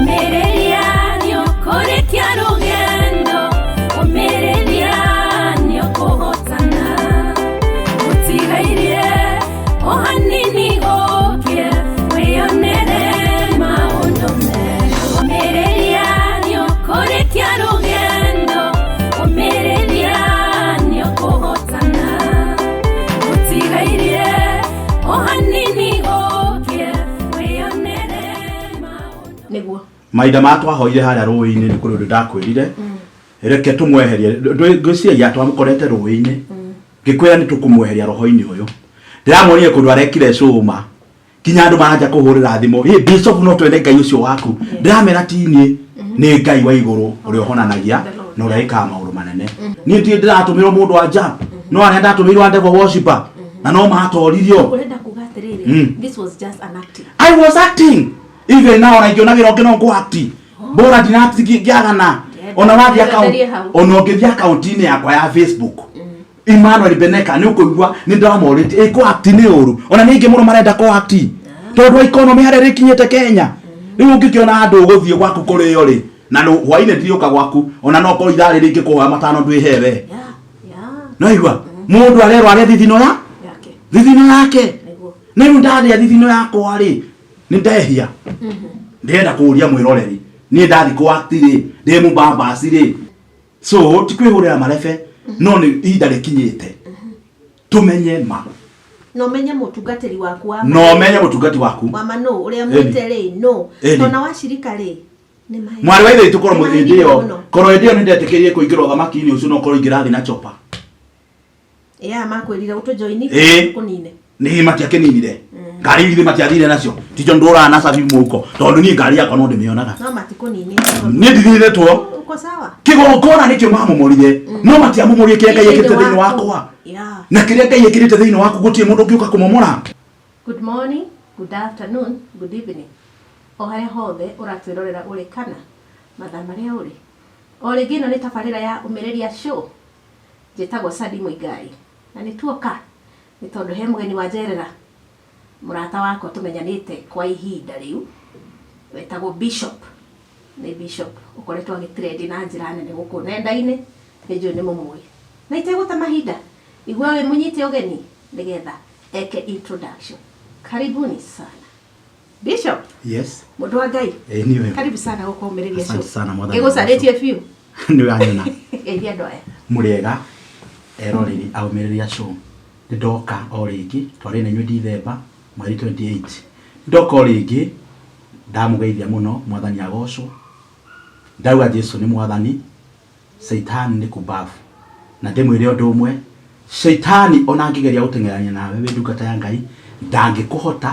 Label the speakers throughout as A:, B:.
A: Ũmĩrĩria nĩũkũrĩkia rũgendo, ũmĩrĩria nĩũkũhotana. Gũtigairie o hanini ũkĩe, wĩyonere maũndũ merũ. Ũmĩrĩria nĩũkũrĩkia rũgendo, ũmĩrĩria nĩũkũhotana. Gũtigairie o hanini ũkĩe, wĩyonere maũndũ.
B: Nĩguo.
C: Mahinda ma twahoire harĩa rũĩ-inĩ nĩ kũrĩ ũndũ ndakwĩrire reke tũmweherie. Ngwĩciria twamũkorete rũĩ-inĩ, ngĩkwĩra nĩ tũkũmweheria roho-inĩ ũyũ. Ndĩramuonire kũndũ arekire cũma nginya andũ maranja kũhũrĩra thimũ, "Hey, bishop, no twende Ngai ũcio waku." Ndĩramera ti niĩ, nĩ Ngai wa igũrũ ũrĩa ũhonanagia na ũrĩa ĩkaga maũndũ manene. Niĩ ndirĩ ndĩratũmĩrwo mũndũ wa nja, no arĩa ndatũmĩirwo a devil worshipper na no matoririo.
B: Ũrenda kuga atĩrĩrĩ, this was just an acting?
C: I was acting. Even now ona ingĩona wĩra ũngĩ no ngũ act. Bora ndina act ngĩagana. Ona wathiĩ account,
B: Nderie hau.
C: ona ũngĩthiĩ account-inĩ yakwa ya Facebook, Emmanuel Beneka, nĩ ũkũigua nĩ ndamorĩtie ĩ kũ act nĩ ũru. Ona nĩ aingĩ mũno marenda kũ act tondũ economy harĩa rĩkinyĩte Kenya rĩu, ũngĩkĩona handũ ũgũthiĩ gwaku kũrĩo rĩ, na hwainĩ ndiriũka gwaku, ona no korwo ithaa rĩrĩ ingĩkũhoya matano ndwĩhe we. No igua mũndũ arerwo arĩa thithino ya
B: yake.
C: Thithino yake.
B: Nĩguo.
C: Na rĩu ndarĩa thithino yakwa rĩ, nĩ ndehia. Ndĩrenda kũũria mwĩroreri, niĩ ndathi kũ act rĩ, ndĩ mũbambasi rĩ, so ti kwĩhũrĩra marebe, no nĩ ihinda rĩkinyĩte tũmenye ma.
B: Na ũmenye mũtungatĩri waku wa
C: Na ũmenye mũtungati waku
B: wa ma nũ ũrĩa mwĩte rĩ nũ.
C: Ĩni.
B: Tona wacirika rĩ, nĩ mahe.
C: Mwarĩ wa ithe witũ, korwo
B: Nĩ
C: hĩndĩ ĩyo
B: mũno.
C: korwo hĩndĩ ĩyo nĩ ndetĩkĩrire kũingĩra ũthamaki-inĩ ũcio, no korwo ingĩrathiĩ na chopa.
B: Ya makwĩrire ũtũjoini kũnine.
C: Nĩ matiakĩninire ngari ithuĩ matiathire nacio, tijo ndũraga na cabi mũhuko, tondũ niĩ ngari yakwa no ndĩmĩonaga.
B: No matikũninĩ.
C: Niĩ ndithirĩtwo.
B: Uko sawa.
C: Kĩgongona nĩkĩo mamomorire, no matiamomorire kĩrĩa Ngai ekĩrĩte thĩinĩ wakwa. Na kĩrĩa Ngai ekĩrĩte thĩinĩ waku gũtirĩ mũndũ ũngĩũka kũmomora.
B: Good morning, good afternoon, good evening, o harĩa hothe ũratwĩrorera ũrĩ kana mathaa marĩa ũrĩ. O rĩngĩ ĩno nĩ tabarĩra ya Ũmĩrĩria Show. Njĩtagwo Sadi Mũigai na nĩ tuoka nĩ tondũ he mũgeni wa njerera, mũrata wakwa tũmenyanĩte kwa ihinda rĩu, wetagwo Bishop. Nĩ Bishop ũkoretwo agĩtrend na njĩra nene gũkũ nenda-inĩ, nĩ njũĩ nĩ mũmũĩ. Na itegũte mahinda, igua wĩ mũnyite ũgeni nĩgetha eke introduction. Karibuni sana. Bishop,
C: Yes.
B: mũndũ wa Ngai.
C: Ĩ niĩ ũyũ.
B: Karibu sana gũkũ Ũmĩrĩria
C: Asante
B: Show.
C: sana, Mwathani.
B: Ngĩgũcarĩtie biũ.
C: Nĩ wanyona.
B: Geithia andũ aya.
C: Mũrĩega eroreri a Ũmĩrĩria Show. Nĩ ndoka o rĩngĩ, twarĩ na inyuĩ Dithemba mweri 28. Nĩ ndoka o rĩngĩ, ndamũgeithia mũno, Mwathani agocwo. Ndauga Jesu nĩ Mwathani, Shaitani nĩ kumbavu. Na ndĩmwĩre ũndũ ũmwe, Shaitani ona angĩgeria gũteng'erania nawe wĩ ndungata ya Ngai, ndangĩkũhota.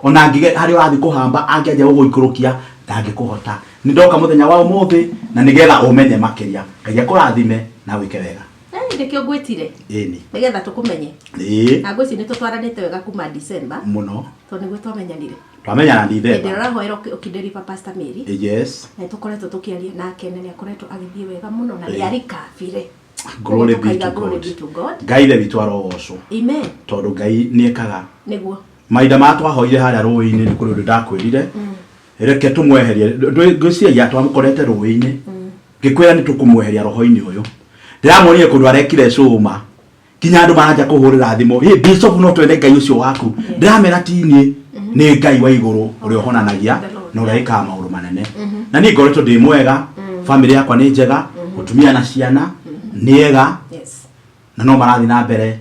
C: Ona angĩge harĩa ũrathiĩ kũhamba, angĩanjia gũgũikũrũkia, ndangĩkũhota. Nĩ ndoka mũthenya wa ũmũthĩ na nĩgetha ũmenye makĩria. Ngai akũrathime na agwĩke wega.
B: Ĩĩ, nĩkĩo ngwĩtire.
C: Ĩni.
B: Nĩgetha tũkũmenye. Na ngwĩciria nĩ tũtwaranĩte wega kuma December.
C: Mũno.
B: Tondũ nĩguo twamenyanire.
C: Twamenyana
B: Hĩndĩ
C: Dithemba.
B: ĩrĩa ũrahoera ũkĩdeliver Pastor Mary.
C: Yes.
B: Na nĩtũkoretwo tũkĩaria nake na nĩakoretwo agĩthiĩ wega mũno na nĩarikabire.
C: Glory be
B: Tũkaiga
C: to
B: glory
C: God.
B: be to God.
C: Ngai ithe witũ arogocwo.
B: Amen.
C: Tondũ Ngai nĩekaga.
B: Nĩguo.
C: Mahinda ma twahoire harĩa rũĩ-inĩ nĩ kũrĩ ũndũ ndakwĩrire reke tũmweherie. Ngwĩciria twamũkorete rũĩ-inĩ, ngĩkwĩra nĩ tũkũmweheria roho-inĩ ũyũ. Ndĩramuonire kũndũ arekire cũma nginya andũ maranja kũhũrĩra thimũ, "Hey, bishop, no twende Ngai ũcio waku." Ndĩramera ti niĩ, nĩ Ngai wa igũrũ ũrĩa ũhonanagia na ũrĩa ĩkaga maũndũ manene. Na niĩ ngoretwo ndĩ mwega, famĩlĩ yakwa nĩ njega, mũtumia na ciana nĩ ega na no marathiĩ na mbere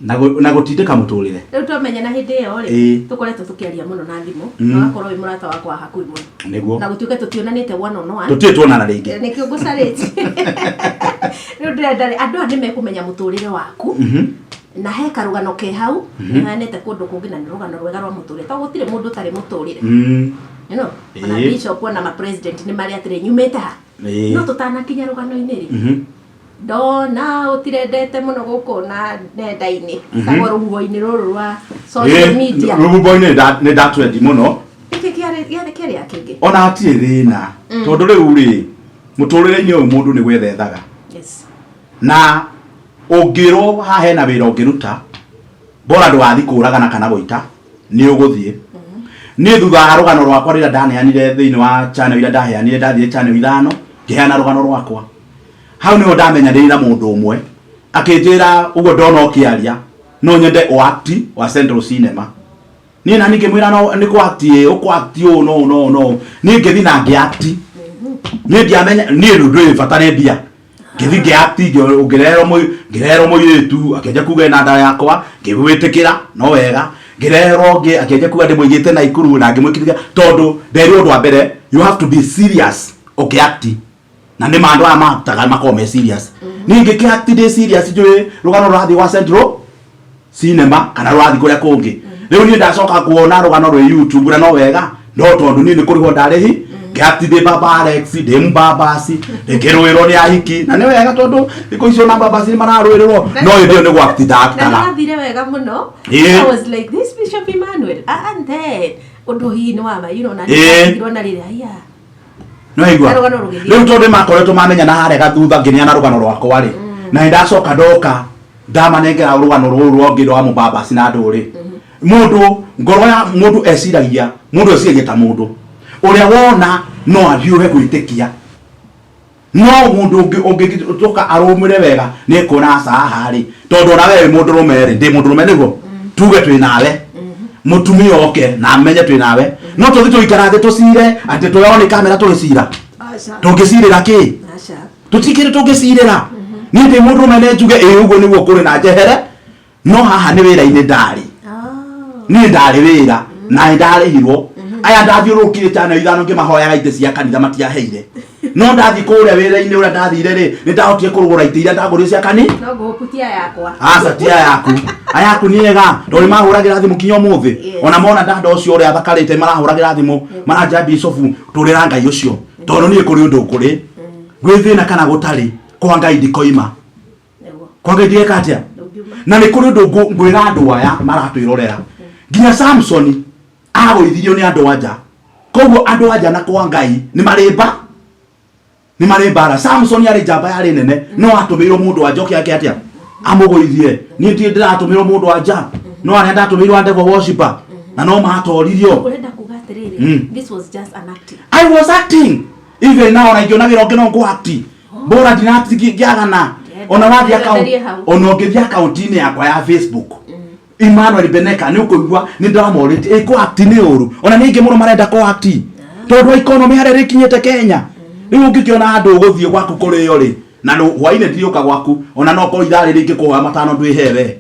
C: na gũtindĩka mũtũrĩre.
B: Rĩu twamenyana hĩndĩ ĩyo rĩ, tũkoretwo tũkĩaria mũno na thimũ, na ũgakorwo wĩ mũrata wakwa wa hakuhĩ mũno.
C: Nĩguo.
B: Na gũtuĩke tũtionanĩte one on one.
C: Tũtirĩ tuonana rĩngĩ.
B: Nĩkĩo ngũcarĩtie. Rĩu ndĩrenda rĩ, andũ aya nĩ mekũmenya mũtũrĩre waku. Na he karũgano ke hau, nĩheanĩte kũndũ kũngĩ na nĩ rũgano rwega rwa mũtũrĩre. Tondũ gũtirĩ mũndũ ũtarĩ mũtũrĩre. Ona bishop ona ma president nĩ marĩ atĩrĩ, nyumĩte ha? No tũtanakinya rũgano-inĩ rĩ, ndona ũtirendete mũno gũkũ na nenda-inĩ, tagwo rũhuho-inĩ rũrũ rwa social media.
C: Rũhuho-inĩ nĩ ndatrendi mũno.
B: Nĩkĩ kĩarĩ gĩathĩ kĩarĩ ya kĩngĩ?
C: Ona hatirĩ thĩna, tondũ rĩu rĩ, mũtũrĩre-inĩ ũyũ mũndũ nĩ gwethethaga. Na ũngĩrwo haha hena wĩra ũngĩruta, bora ndũgathiĩ kũragana kana gũita, nĩ ũgũthiĩ. Niĩ thutha wa rũgano rwakwa rĩrĩa ndaneanire thĩinĩ wa channel iria ndaheanire, ndathire channel ithano ngĩheana rũgano rwakwa. Hau nĩho ndamenyanĩire na mũndũ ũmwe akĩnjĩra ũguo ndona ũkĩaria no nyende ũakti wa Central Cinema. Niĩ nani ngĩmwĩra no nĩ kũakti ĩ ũkũakti ũũ no no no. Niĩ ngĩthiĩ na ngĩakti. Niĩ ndiamenya niĩ rĩu ndũrĩ bata nĩ mbia. Ngĩthiĩ ngĩakti ngĩrehero mũirĩtu akĩanjia kuga ena nda yakwa ngĩmwĩtĩkĩra no wega. Ngĩreherwo ũngĩ akĩanjia kuga ndĩmũigĩte Naikuru na ngĩmwĩtĩkĩra tondũ nderirwo ũndũ wa mbere you have to be serious ũkĩakti. Na nĩ ma andũ aya maaktaga makoragwo me serious. Niĩ ngĩkĩakti ndĩ serious njũĩ rũgano rũrathiĩ gwa Central Cinema kana rũrathiĩ kũrĩa kũngĩ. Rĩu niĩ ndacoka kuona rũgano rwĩ YouTube na no wega no tondũ niĩ nĩ kũrĩhwo ndarĩhi ngĩakti ndĩ baba Alex ndĩ mbabasi ngĩrũĩrwo nĩ ahiki na nĩ wega tondũ thikũ icio na mbabasi nĩ mararũĩrĩrwo no hĩndĩ ĩyo nĩ gwakti
B: Na
C: ndaaktaga.
B: nĩwathire wega mũno.
C: Ĩĩ.
B: I was like this Bishop Emmanuel and then ũndũ hihi nĩ wa ma you know na
C: Ĩĩ.
B: nĩndatigirwo na rĩrĩa haiya.
C: Nĩwaigua?
B: Na rũgano rũgĩthiĩ.
C: Rĩu tondũ nĩmakoretwo mamenyana harĩa gathutha ngĩneana rũgano rwakwa rĩ na nĩndacoka ndoka ndamanengera rũgano rũrũ rũngĩ rwa mũbabasi na ndũrĩ. Mũndũ ngoro ya mũndũ eciragia, mũndũ eciragia ta mũndũ ũrĩa wona no ahiũhe gwĩtĩkia. No mũndũ ũngĩ ũngĩcoka arũmĩre wega nĩ ekuona aca haha rĩ tondũ ona we wĩ mũndũrũme rĩ ndĩ mũndũrũme nĩguo tuge twĩ nawe mũtumia oke na amenye twĩ nawe no tũthiĩ tũikara thĩ tũcire atĩ tũrorwo nĩ kamera tũgĩcira.
B: Aca.
C: Tũngĩcirĩra kĩ?
B: Aca.
C: Tũtikĩrĩ tũngĩcirĩra. Niĩ ndĩ mũndũrũme nĩ njuge ĩĩ ũguo nĩguo kũrĩ na njehere no haha nĩ wĩra-inĩ ndarĩ. Niĩ ndarĩ wĩra na nĩ ndarĩhirwo. Aya ndathiũrũrũkire channel ithano ngĩmahoyaga itĩ cia kanitha matiaheire. No ndathiĩ kũrĩa wĩra-inĩ ũrĩa ndathire rĩ nĩ ndahotire kũrũgũra itĩ iria ndagũrire cia kani.
B: No ngũgũkutia yakwa.
C: Aca tia yaku. Ayaku nĩ ega tondũ nĩ mahũragĩra thimũ kinya ũmũthĩ.
B: Yes.
C: Ona mona dada ũcio ũrĩa athakarĩte marahũragĩra thimũ maranjĩra Bishop tũrĩra Ngai ũcio tondũ niĩ kũrĩ ũndũ kũrĩ gwĩ thĩna kana gũtarĩ kwa Ngai ndikoima.
B: Nĩguo.
C: Kwa Ngai ndigeka atĩa?
B: Ndũngiuma.
C: Na nĩ kũrĩ ũndũ ngwĩra andũ aya maratwĩrorera nginya Samson agũithirio nĩ andũ anja. Koguo andũ anja na kwa Ngai nĩ marĩ mba nĩ marĩ mbara. Samson arĩ njamba yarĩ nene no atũmĩirwo mũndũ wa nja oke ake atĩa amũgũithie. Niĩ ndirĩ ndĩratũmĩrwo mũndũ wa nja no arĩa ndatũmĩirwo a devil worshipper na no matoririo.
B: Ũrenda kuga atĩrĩrĩ, this was just an acting.
C: I was acting even now na ingĩona wĩra ũngĩ no ngũ act bora ndinati ngĩagana ona wathiĩ account
B: Nderie hau.
C: ona ũngĩthiĩ account-inĩ yakwa ya Facebook Emmanuel Beneka nĩ ũkũigua nĩ ndamorĩtie ĩ kũ act nĩ ũru ona nĩ aingĩ mũno marenda kũ act tondũ economy harĩa ĩrĩkinyĩte Kenya rĩu ũngĩkĩona handũ ũgũthiĩ gwaku kũrĩo rĩ na hwainĩ ndiriũka gwaku ona no korwo ithaa rĩrĩ ingĩkũhoya matano ndwĩhe we.
B: Yeah,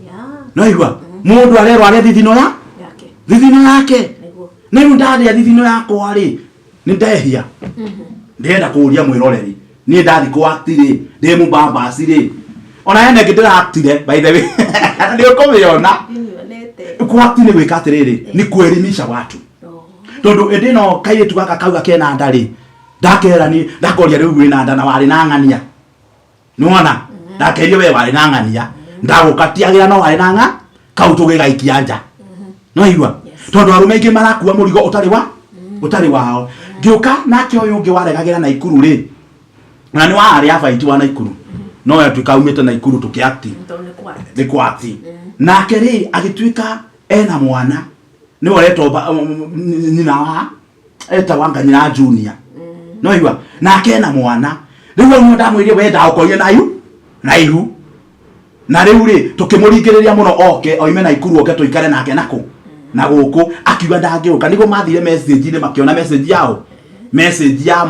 B: yeah.
C: No igua mũndũ arerwo arĩa thithino ya
B: Yake.
C: thithino yake.
B: Nĩguo.
C: Na rĩu ndarĩa thithino yakwa rĩ nĩ ndehia. Ndĩrenda kũũria mwĩroreri niĩ ndathi kũ act rĩ ndĩ mũbabasi rĩ ona hena ĩngĩ ndĩraktire by the way nĩ ũkũmĩona.
B: Nĩnyonete.
C: Kũ act nĩ gwĩka atĩrĩrĩ nĩ kuelimisha watu.
B: Oh.
C: Tondũ ĩndĩ no kairĩtu gaka kauga kena nda rĩ ndakera ni ndakoria rĩu wĩna nda na warĩ na ng'ania. Nĩwona? Ndakerio we warĩ na ng'ania ndagũkatiagĩra no warĩ na ng'a kau tũgĩgaikia nja. No igua? Tondũ arũme aingĩ marakua mũrigo ũtarĩ wa ũtarĩ wao. Ngĩũka nake ũyũ ũngĩ waregagĩra Naikuru rĩ na nĩ wa arĩa abaiti wa Naikuru no atuĩka aumĩte Naikuru tũkĩakti
B: Tondũ nĩ kwa act.
C: nĩ kwa act. Nake rĩ agĩtuĩka ena mwana nĩwe ũretwo nyina wa etagwo anga nyina Junior. No igua? Nake ena mwana rĩu hau nĩho ndamwĩrire we ndagũkorire na ihu na ihu na rĩu rĩ tũkĩmũringĩrĩria mũno oke oime Naikuru oke tũikare nake nakũ na gũkũ akiuga ndangĩũka. Nĩguo mathire message-inĩ makĩona message yao message ya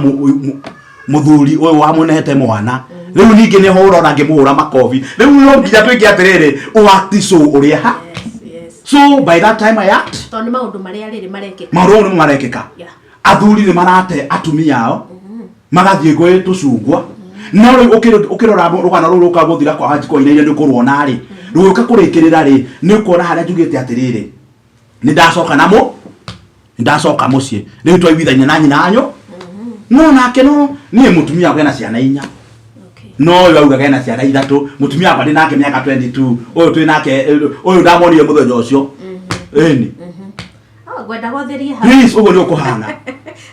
C: mũthuri ũyũ wamũnete mwana. Rĩu ningĩ nĩho ũrona ngĩmũhũra makobi. Rĩu no nginya twĩke atĩrĩrĩ ũakti so ũrĩa ha.
B: Yes, yes.
C: So by that time I act.
B: Tondũ nĩ maũndũ marĩa rĩrĩ marekĩka.
C: Maũndũ mau nĩmo marekĩka.
B: Yeah.
C: Athuri nĩ marate atumia ao magathiĩ gwĩ tũcungwa. No rĩu ũkĩrora rũgano rũu rũka gũthira kwa Wanjikũ Wainaina nĩ ũkũruona rĩ rũgĩũka kũrĩkĩrĩra rĩ nĩ ũkuona harĩa njugĩte atĩrĩrĩ nĩ ndacoka na mũ nĩ ndacoka mũciĩ rĩu twaiguithania na nyina anyu no nake no niĩ mũtumia wakwa ena ciana inya.
B: Okay.
C: No ũyũ augaga ena ciana ithatũ mũtumia wakwa ndĩ nake mĩaka 22 ũyũ twĩ nake ũyũ ndamuonire mũthenya ũcio. Ĩni.
B: Oh, ngwenda gwathĩrie hau.
C: Please ũguo nĩ ũkũhana.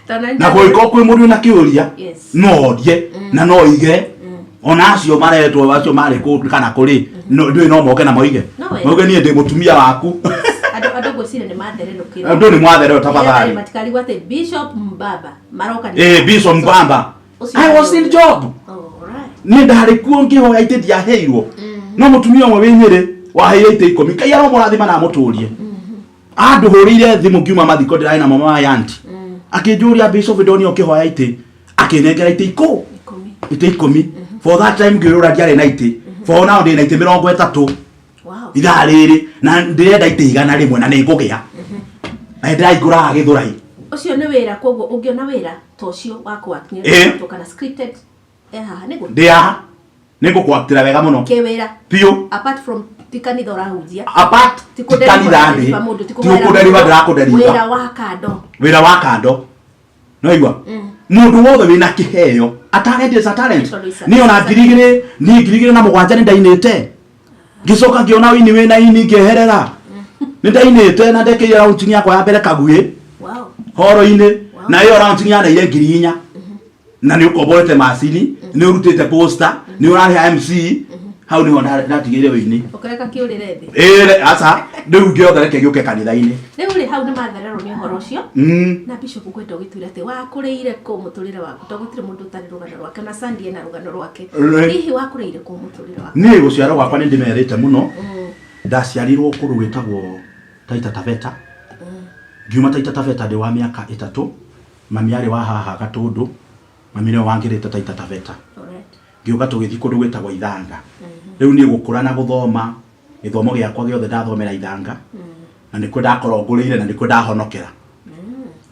B: Tondũ
C: Na kũngĩkorwo kwĩ mũndũ wĩna kĩũria
B: Yes.
C: no orie na no oige ona acio maretwo acio marĩ kũ kana kũrĩ no ndũĩ no moke na moige.
B: No wega.
C: Moige niĩ ndĩ mũtumia waku.
B: Andũ andũ ngwĩciria nĩ mathererũkĩrwo.
C: Andũ nĩ mwathererwo tafadhali.
B: Matikarigwo atĩ Bishop Mbamba maroka nĩ-
C: Eh, Bishop Mbamba.
B: Ũcio
C: I was in job.
B: Alright.
C: Nĩ ndarĩ kuo ngĩhoya itĩ ndiaheirwo. No mũtumia ũmwe wĩ Nyĩrĩ waheire itĩ ikũmi. Ngai aromũrathima na amũtũrie. Andũhũrĩire thimũ ngiuma mathiko ndĩrarĩ na mama wa aunty. Akĩnjũria Bishop ndonire ũkĩhoya itĩ. Akĩnengera itĩ
B: Ikũmi.
C: Itĩ ikũmi. For that time ngĩrũra ndiarĩ na itĩ. For now ndĩ na itĩ 30.
B: Wow.
C: Ithaa rĩrĩ na ndĩrenda itĩ 100 na nĩ ngũgĩa. Na nĩndĩraingũraga Gĩthũrai.
B: Ũcio nĩ wĩra koguo ũngĩona wĩra ta ũcio wa kũ-act nĩ
C: Eh.
B: ũrutwo kana scripted eh haha nĩguo
C: Ndĩ haha. Nĩngũkwatĩra wega mũno.
B: kĩwĩra
C: Biũ.
B: apart from ti kanitha ũrahunjia
C: Apart
B: ti
C: ti kanitha ndĩ.
B: mũndũ ti
C: Ti gũkũnderiva ndĩrakũnderiva.
B: wĩra wa kando
C: Wĩra wa kando. Noigua? Mũndũ wothe wĩna kĩheo. A talent is a talent.
B: Tondũ is a-
C: Niĩ ona 2000 niĩ 2007 nĩ ndainĩte. Ngĩcoka ngĩona wĩini wĩna ini ngĩeherera. Nĩ ndainĩte na ndekĩire launching yakwa ya mbere Kaguĩ.
B: wow
C: Horo-inĩ. Na ĩyo launching yaneire 4000. Na nĩ ũkomborete macini, nĩ ũrutĩte poster, nĩ ũrarĩha MC. Hau nĩho ndatigĩire wĩini.
B: ũkĩreka kĩũrĩre thĩ
C: Ĩĩ aca rĩu ngĩothe reke gĩũke kanitha-inĩ.
B: rĩu rĩ hau nĩ mathererwo nĩ ũhoro ũcio na bishop ngwenda ũgĩtwĩre atĩ wakũrĩire kũ mũtũrĩre waku to gũtirĩ mũndũ ũtarĩ rũgano rwake na Sandy ena rũgano rwake hihi wakũrĩire kũ mũtũrĩre waku
C: Niĩ gũciarwo gwakwa nĩ ndĩmerĩte mũno. Ndaciarirwo kũndũ gwĩtagwo Taita Taveta. Ngiuma Taita Taveta ndĩ wa mĩaka 3. Mami arĩ wa haha Gatũndũ. Mami nĩwe wangĩrĩte Taita Taveta.
B: Alright.
C: Ngĩũka tũgĩthiĩ kũndũ gwĩtagwo Ithanga. Rĩu niĩ gũkũra na gũthoma gĩthomo gĩakwa gĩothe ndathomera Ithanga. Na nĩkuo ndakorwo ngũrĩire na nĩkuo ndahonokera.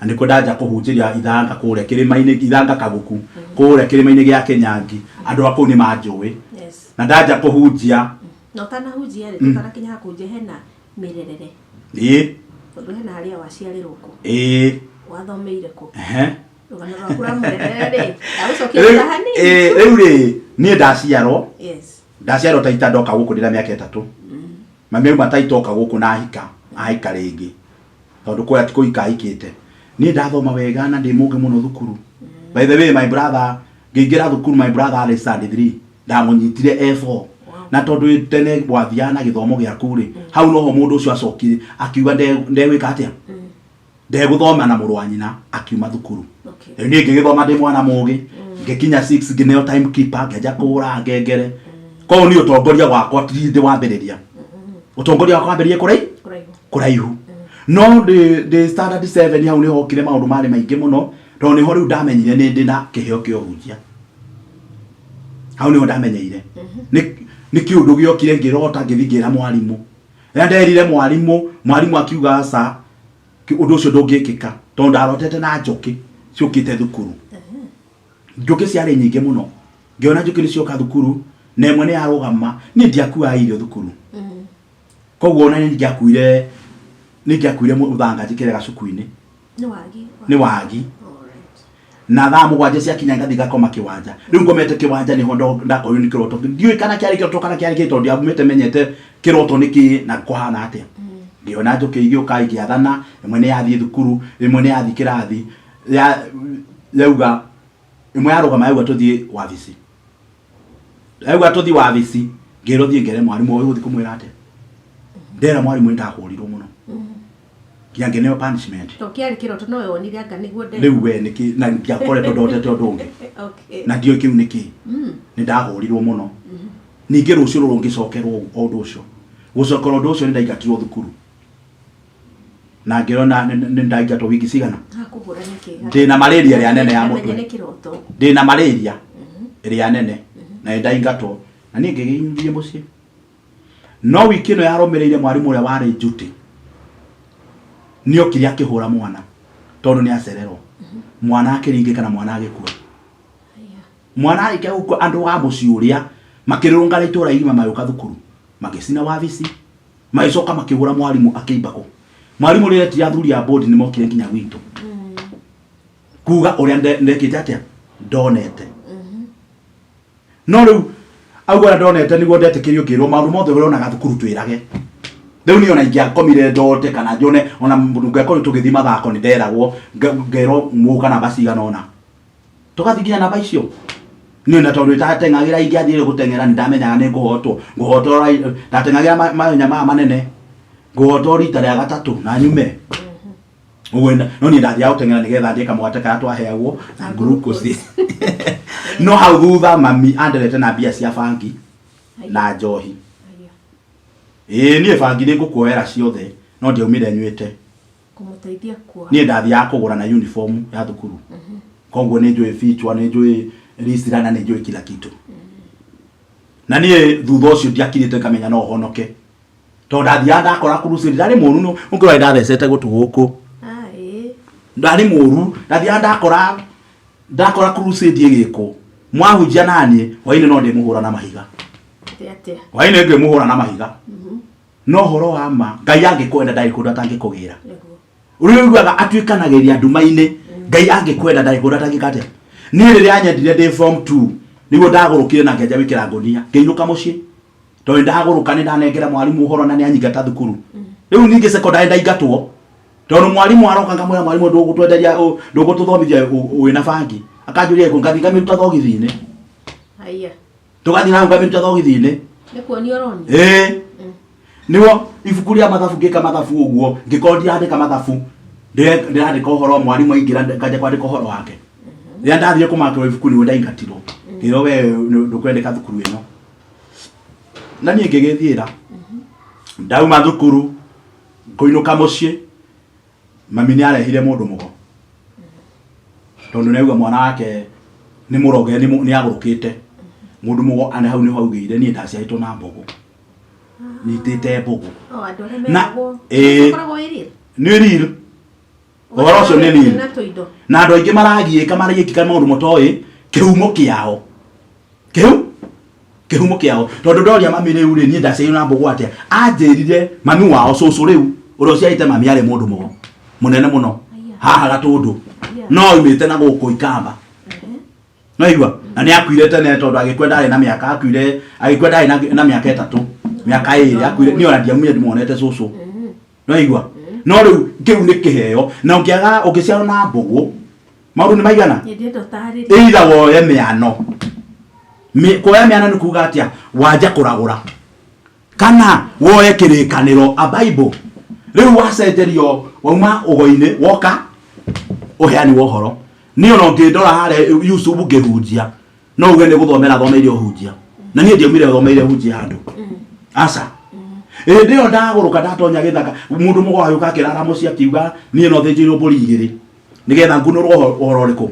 C: Na nĩkuo ndanja kũhunjĩria Ithanga kũrĩa kĩrĩma-inĩ Ithanga Kaguku kũrĩa kĩrĩma-inĩ gĩa Kĩnyangi. Andũ a kũu nĩ manjũĩ.
B: Yes.
C: Na ndanja kũhunjia.
B: Na ũtanahunjia rĩ tũtanakinya ha kũhunjia hena mĩrerere.
C: Ĩĩ.
B: Tondũ hena harĩa waciarĩrwo kũ.
C: Ĩĩ.
B: Wathomeire kũ.
C: Ehe.
B: Rũgano rwaku rwa mũrerere rĩ ndagũcokia
C: Rĩu
B: thutha hanini.
C: rĩu rĩ niĩ ndaciarwo.
B: Yes.
C: Ndaciarwo Taita ndoka gũkũ ndĩna mĩaka 3. Mami auma Taita oka gũkũ na ahika. Ahika rĩngĩ. Tondũ kũrĩa ti kũhika ahikĩte. Niĩ ndathoma wega na ndĩ mũũgĩ mũno thukuru. By the way my brother ngĩingĩra thukuru my brother arĩ standard 3. Ndamũnyitire F4. Na tondũ tene gwathiaga na gĩthomo gĩaku rĩ, hau noho mũndũ ũcio acokire akiuga ndegwĩka atĩa? Ndegũthoma na mũrũ wa nyina akiuma thukuru.
B: Okay.
C: Rĩu niĩ ngĩgĩthoma ndĩ mwana mũũgĩ, ngĩkinya 6 ngĩneo time keeper ngĩanjia kũhũra ngengere. Koguo niĩ ũtongoria wakwa ti ndĩ wambĩrĩria. Ũtongoria wakwa wambĩrĩirie
B: Kũraihu.
C: Kũraihu. No ndĩ standard 7 hau nĩho hokire maũndũ marĩ maingĩ mũno, tondũ nĩho rĩu ndamenyire nĩ ndĩ na kĩheo kĩa ũhunjia. Hau nĩho ndamenyeire. Nĩ kĩũndũ gĩokire ngĩrota ngĩthiĩ ngĩra mwarimũ. Rĩrĩa nderire mwarimũ, mwarimũ akiuga aca, ũndũ ũcio ndũngĩkĩka tondũ ndarotete na njũkĩ ciũkĩte thukuru. Njũkĩ ciarĩ nyingĩ mũno. Ngĩona njũkĩ nĩ cioka thukuru na ĩmwe nĩ yarũgama. Niĩ ndiakuaga irio thukuru. Koguo ona nĩ ingĩakuire mũthanga njĩkĩre gacuku-inĩ.
B: Nĩ wagi.
C: Nĩ wagi.
B: Alright.
C: Na thaa 7 ciakinya ngathi ngakoma kĩwanja. Rĩu ngomete kĩwanja nĩho ndakorirwo nĩ kĩroto. Ndiũĩ kana kĩarĩ kĩroto kana kĩarĩ kĩĩ tondũ ndiaumĩte menyete kĩroto nĩ kĩĩ na kũhana atĩa. Ngĩona njũkĩ igĩũka igĩathana, ĩmwe nĩ yathiĩ thukuru, ĩmwe nĩ yathiĩ kĩrathi, yauga ĩmwe yarũgama yauga tũthiĩ wabici. Yauga tũthiĩ wabici, ngĩrwo thiĩ ngere mwarimũ ũyũ gũthiĩ kũmwĩra atĩa. Ndera mwarimũ nĩ ndahũrirwo mũno. Nginya ngĩneo punishment.
B: To kĩarĩ kĩroto no we wonire anga nĩguo nde.
C: Rĩu we nĩkĩ na ndiakoretwo ndotete ũndũ ũngĩ.
B: Okay.
C: Na ndiũĩ kĩu nĩkĩ. Nĩ ndahũrirwo mũno. Ningĩ rũciũ rũrũ ngĩcokerwo ũndũ ũcio. Gũcokerwo ũndũ ũcio nĩ ndaingatirwo thukuru. Na ngĩrwo nĩ ndaingatwo wiki cigana.
B: Hakũhũra nĩkĩ?
C: Ndĩna malaria ĩrĩa nene ya
B: Ndamenye
C: mũtwe.
B: nĩ kĩroto.
C: Ndĩna malaria ĩrĩa nene na nĩ ndaingatwo. Na niĩ ngĩgĩthiĩ mũciĩ. No wiki ĩno yarũmĩrĩire mwarimũ ũrĩa warĩ duty nĩ okire akĩhũra mwana tondũ nĩ acererwo. Mwana akĩringĩka na mwana agĩkua. Mwana arĩkia gũkua andũ a mũciĩ ũrĩa makĩrũrũngana itũũra igima magĩũka thukuru magĩcina wabici magĩcoka makĩhũra mwarimũ akĩimba kũ. Mwarimũ rĩrĩa etire athuri a board nĩ mokire nginya gwitũ kuga ũrĩa ndekĩte atĩa ndonete. No rĩu auga ũrĩa ndonete nĩguo ndetĩkĩrio ngĩrwo maũndũ mothe ũronaga thukuru twĩrage. Rĩu niĩ ona ingĩakomire ndote kana njone ona ngĩkorwo tũgĩthiĩ mathako nĩ nderagwo ngerwo mũka namba cigana ũna. Tũgathiĩ nginya namba icio. Niĩ na tondũ itateng'agĩra ingĩathiire gũteng'era nĩ ndamenyaga nĩ ngũhotwo. Ngũhotwo ndateng'agĩra mahenya maya manene. Ngũhotwo rita rĩa gatatũ na nyume ũguo no niĩ ndathiaga gũteng'era nĩgetha ndĩe kamũgate karĩa twaheagwo na glucose. No hau thutha mami anderete na mbia cia bangi na njohi.
B: Aya.
C: Ĩĩ niĩ bangi nĩ ngũkuoera ciothe, no ndiaumire nyuĩte.
B: Kũmũteithia kuoha.
C: Niĩ ndathiaga kũgũra na uniform ya thukuru, koguo nĩ njũĩ fichwa, nĩ njũĩ risira na nĩ njũĩ kila kitu. Na niĩ thutha ũcio ndiakirĩte ngamenya no honoke, tondũ ndathiaga ndakora crusade ndarĩ mũru, no ũngĩrora ndathecete gũtũ gũkũ.
B: Ah, ĩĩ.
C: Ndarĩ mũru, ndathiaga ndakora crusade ĩgĩkwo, mwahunjia naniĩ hwainĩ no ndĩmũhũra na mahiga.
B: Atĩa atĩa?
C: Hwainĩ ngĩmũhũra na mahiga. No ũhoro wa ma, Ngai angĩkwenda ndarĩ kũndũ atangĩkũgĩra.
B: Nĩguo.
C: Ũrĩa ũiguaga atuĩkanagĩria nduma-inĩ, Ngai angĩkwenda ndarĩ kũndũ atangĩka atĩa. Niĩ rĩrĩa anyendire ndĩ form 2 nĩguo ndagũrũkire na ngĩanjia gwĩkĩra ngũnia, ngĩinũka mũciĩ, tondũ nĩndagũrũka, nĩndanengera mwarimũ ũhoro na nĩanyingata thukuru. Rĩu ningĩ secondary ndaingatwo, tondũ mwarimũ aroka ngamwĩra, mwarimũ ndũgũtwenderia, ndũgũtũthomithia wĩna bangi. Akanjũria ĩkũ, ngathiĩ ngamĩruta thogithi-inĩ.
B: Aya.
C: Tũgathiĩ na hau ngamĩruta thogithi-inĩ.
B: Nĩ kuonio ũronio.
C: Ĩĩ, nĩguo ibuku rĩa mathabu, ngĩka mathabu ũguo, ngĩkorwo ndirandĩka mathabu, ndĩrandĩka ũhoro wa mwarimũ aingĩra, nganjia kwandĩka ũhoro wake. Rĩrĩa ndathire kũmakĩrwo ibuku nĩguo ndaingatirwo, ngĩrwo we ndũkwendeka thukuru ĩno. Na niĩ ngĩgĩthiĩra, ndauma thukuru ngũinũka mũciĩ, mami nĩ arehire mũndũ mũgo, tondũ nĩ aigua mwana wake nĩ mũroge, nĩ agũrũkĩte. Mũndũ mũgo ane hau nĩho augĩire niĩ ndaciarĩtwo na mbũgũ, nyitĩte mbũgũ.
B: O andũ arĩa
C: Na
B: meragwo.
C: Ĩĩ.
B: Ũkoragwo wĩ real.
C: Nĩ real, ũhoro ũcio nĩ real.
B: Na tũindo.
C: Na andũ aingĩ maragiĩka, maragiĩkika maũndũ motoĩ kĩhumo kĩao, kĩhumo kĩao, tondũ ndoria mami rĩu rĩ, niĩ ndaciarirwo na mbũgũ atĩa? Anjĩrire mami wao, cũcũ rĩu ũrĩa ũciarĩte mami, arĩ mũndũ mũgo mũnene mũno.
B: Aya.
C: Haha Gatũndũ.
B: Aya.
C: No oimĩte na gũkũ Ikamba. No igua na nĩ akuire tene, tondũ agĩkua ndarĩ na mĩaka, akuire agĩkua ndarĩ na mĩaka 3, mĩaka 2 akuire. Niĩ ona ndiamũire ndimuonete cũcũ. No igua no rĩu kĩu nĩ kĩheo, na ũngĩaga ũngĩciarwo na mbũgũ maũndũ nĩ maigana.
B: Nĩ ndĩrenda ũtarĩrie.
C: Either woe mĩano. Kuoya mĩano nĩ kuga atĩa? Wanja kũragũra kana woe kĩrĩkanĩro, a Bible. Rĩu wacenjerio wauma ũgo-inĩ woka ũheani wa ũhoro. Niĩ ona ũngĩndora harĩa YouTube ngĩhunjia, no uge nĩ gũthomera thomeire ũhunjia, na niĩ ndiaumire thomeire hunjia handũ, aca. Hĩndĩ ĩyo ndagũrũka ndatonya gĩthaka, mũndũ mũgo agĩũka akĩrara mũciĩ akiuga niĩ no thĩnjĩirwo mbũri 2 nĩgetha ngunũrwo ũhoro ũrĩkũ.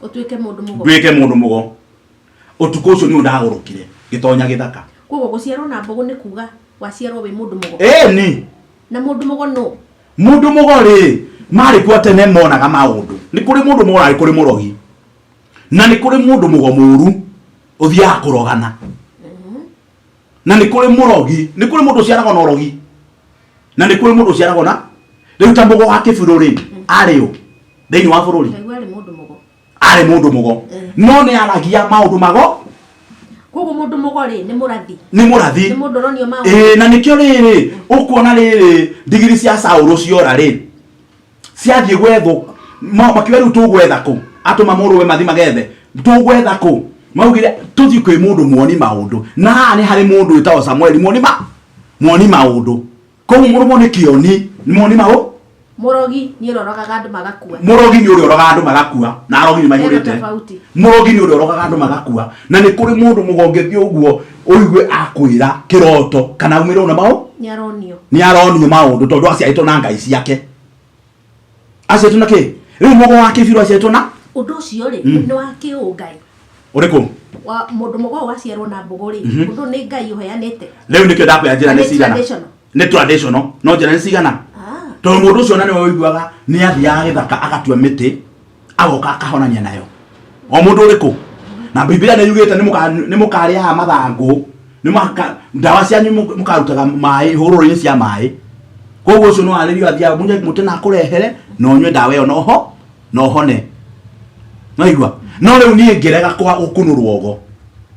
B: Ũtuĩke mũndũ mũgo.
C: Nduĩke mũndũ mũgo. Ũtukũ ũcio nĩguo ndagũrũkire ngĩtonya gĩthaka.
B: Koguo gũciarwo na mbũgũ nĩ kuga waciarwo wĩ mũndũ mũgo.
C: Ĩni.
B: Na mũndũ mũgo nũ?
C: Mũndũ mũgo rĩ, marĩ kuo tene monaga maũndũ. Nĩ kũrĩ mũndũ mũgo na nĩ kũrĩ mũrogi, na nĩ kũrĩ mũndũ mũgo mũru ũthiaga kũrogana, na nĩ kũrĩ mũrogi, nĩ kũrĩ mũndũ ũciaragwo na ũrogi, na nĩ kũrĩ mũndũ ũciaragwo na rĩu ta mũgo wa kĩbirũ rĩ, arĩ ũ thĩinĩ wa bũrũri?
B: Ndaigua arĩ mũndũ mũgo.
C: Arĩ mũndũ mũgo, no nĩ aragia maũndũ mago.
B: Koguo mũndũ mũgo rĩ, nĩ mũrathi.
C: Nĩ mũrathi.
B: Nĩ mũndũ ũronio maũndũ.
C: Ĩĩ, na nĩkĩo rĩrĩ ũkuona rĩrĩ ndigiri cia Saũlũ ciora rĩ, ciathiĩ gwethwo, makiuga rĩu tũgwetha kũ? Atũma mũrũwe mathi magethe, tũgwetha kũ? Maugire tũthiĩ kwĩ mũndũ muoni maũndũ, na haha nĩ harĩ mũndũ wĩtagwo Samueli, muoni maũndũ. Koguo mũrũmo nĩ kĩoni, nĩ muoni maũ.
B: Mũrogi nĩ ũrĩa ũrogaga andũ magakua.
C: Mũrogi nĩ ũrĩa ũrogaga andũ magakua, na arogi nĩ maihũrĩte.
B: Hena tofauti.
C: Mũrogi nĩ ũrĩa ũrogaga andũ magakua, na nĩ kũrĩ mũndũ mũgongĩthiĩ ũguo ũigue akwĩra kĩroto kana aumĩrwo na maũ.
B: Nĩ aronio.
C: Nĩ aronio maũndũ, tondũ aciarĩtwo na ngai ciake, aciarĩtwo na kĩ? Rĩu mũgo wa kĩbirũ aciarĩtwo na
B: Ũndũ ũcio rĩ, nĩ wa kĩũngai?
C: Ũrĩkũ?
B: Wa mũndũ mũgo waciarwo na mbũgũ rĩ, ũndũ nĩ Ngai ũheanĩte?
C: Rĩu nĩkĩo ndakwĩra njĩra nĩ
B: Nĩ
C: cigana.
B: traditional.
C: Nĩ traditional, no njĩra nĩ cigana.
B: Ah.
C: Tondũ mũndũ ũcio na nĩwe ũiguaga nĩ athiaga gĩthaka agatua mĩtĩ, agoka akahonania nayo o mũndũ ũrĩkũ. Na Biblia nĩ yugĩte nĩ mũkarĩaga mathangũ, ndawa cianyu mũkarutaga maĩ hũrũrũ-inĩ cia maĩ. Koguo ũcio no arĩrio athiaga munye mũtĩ na akũrehere na ũnyue ndawa ĩyo noho nohone. No igua no rĩu niĩ ngĩrega kwa gũkunũrwo ũgo,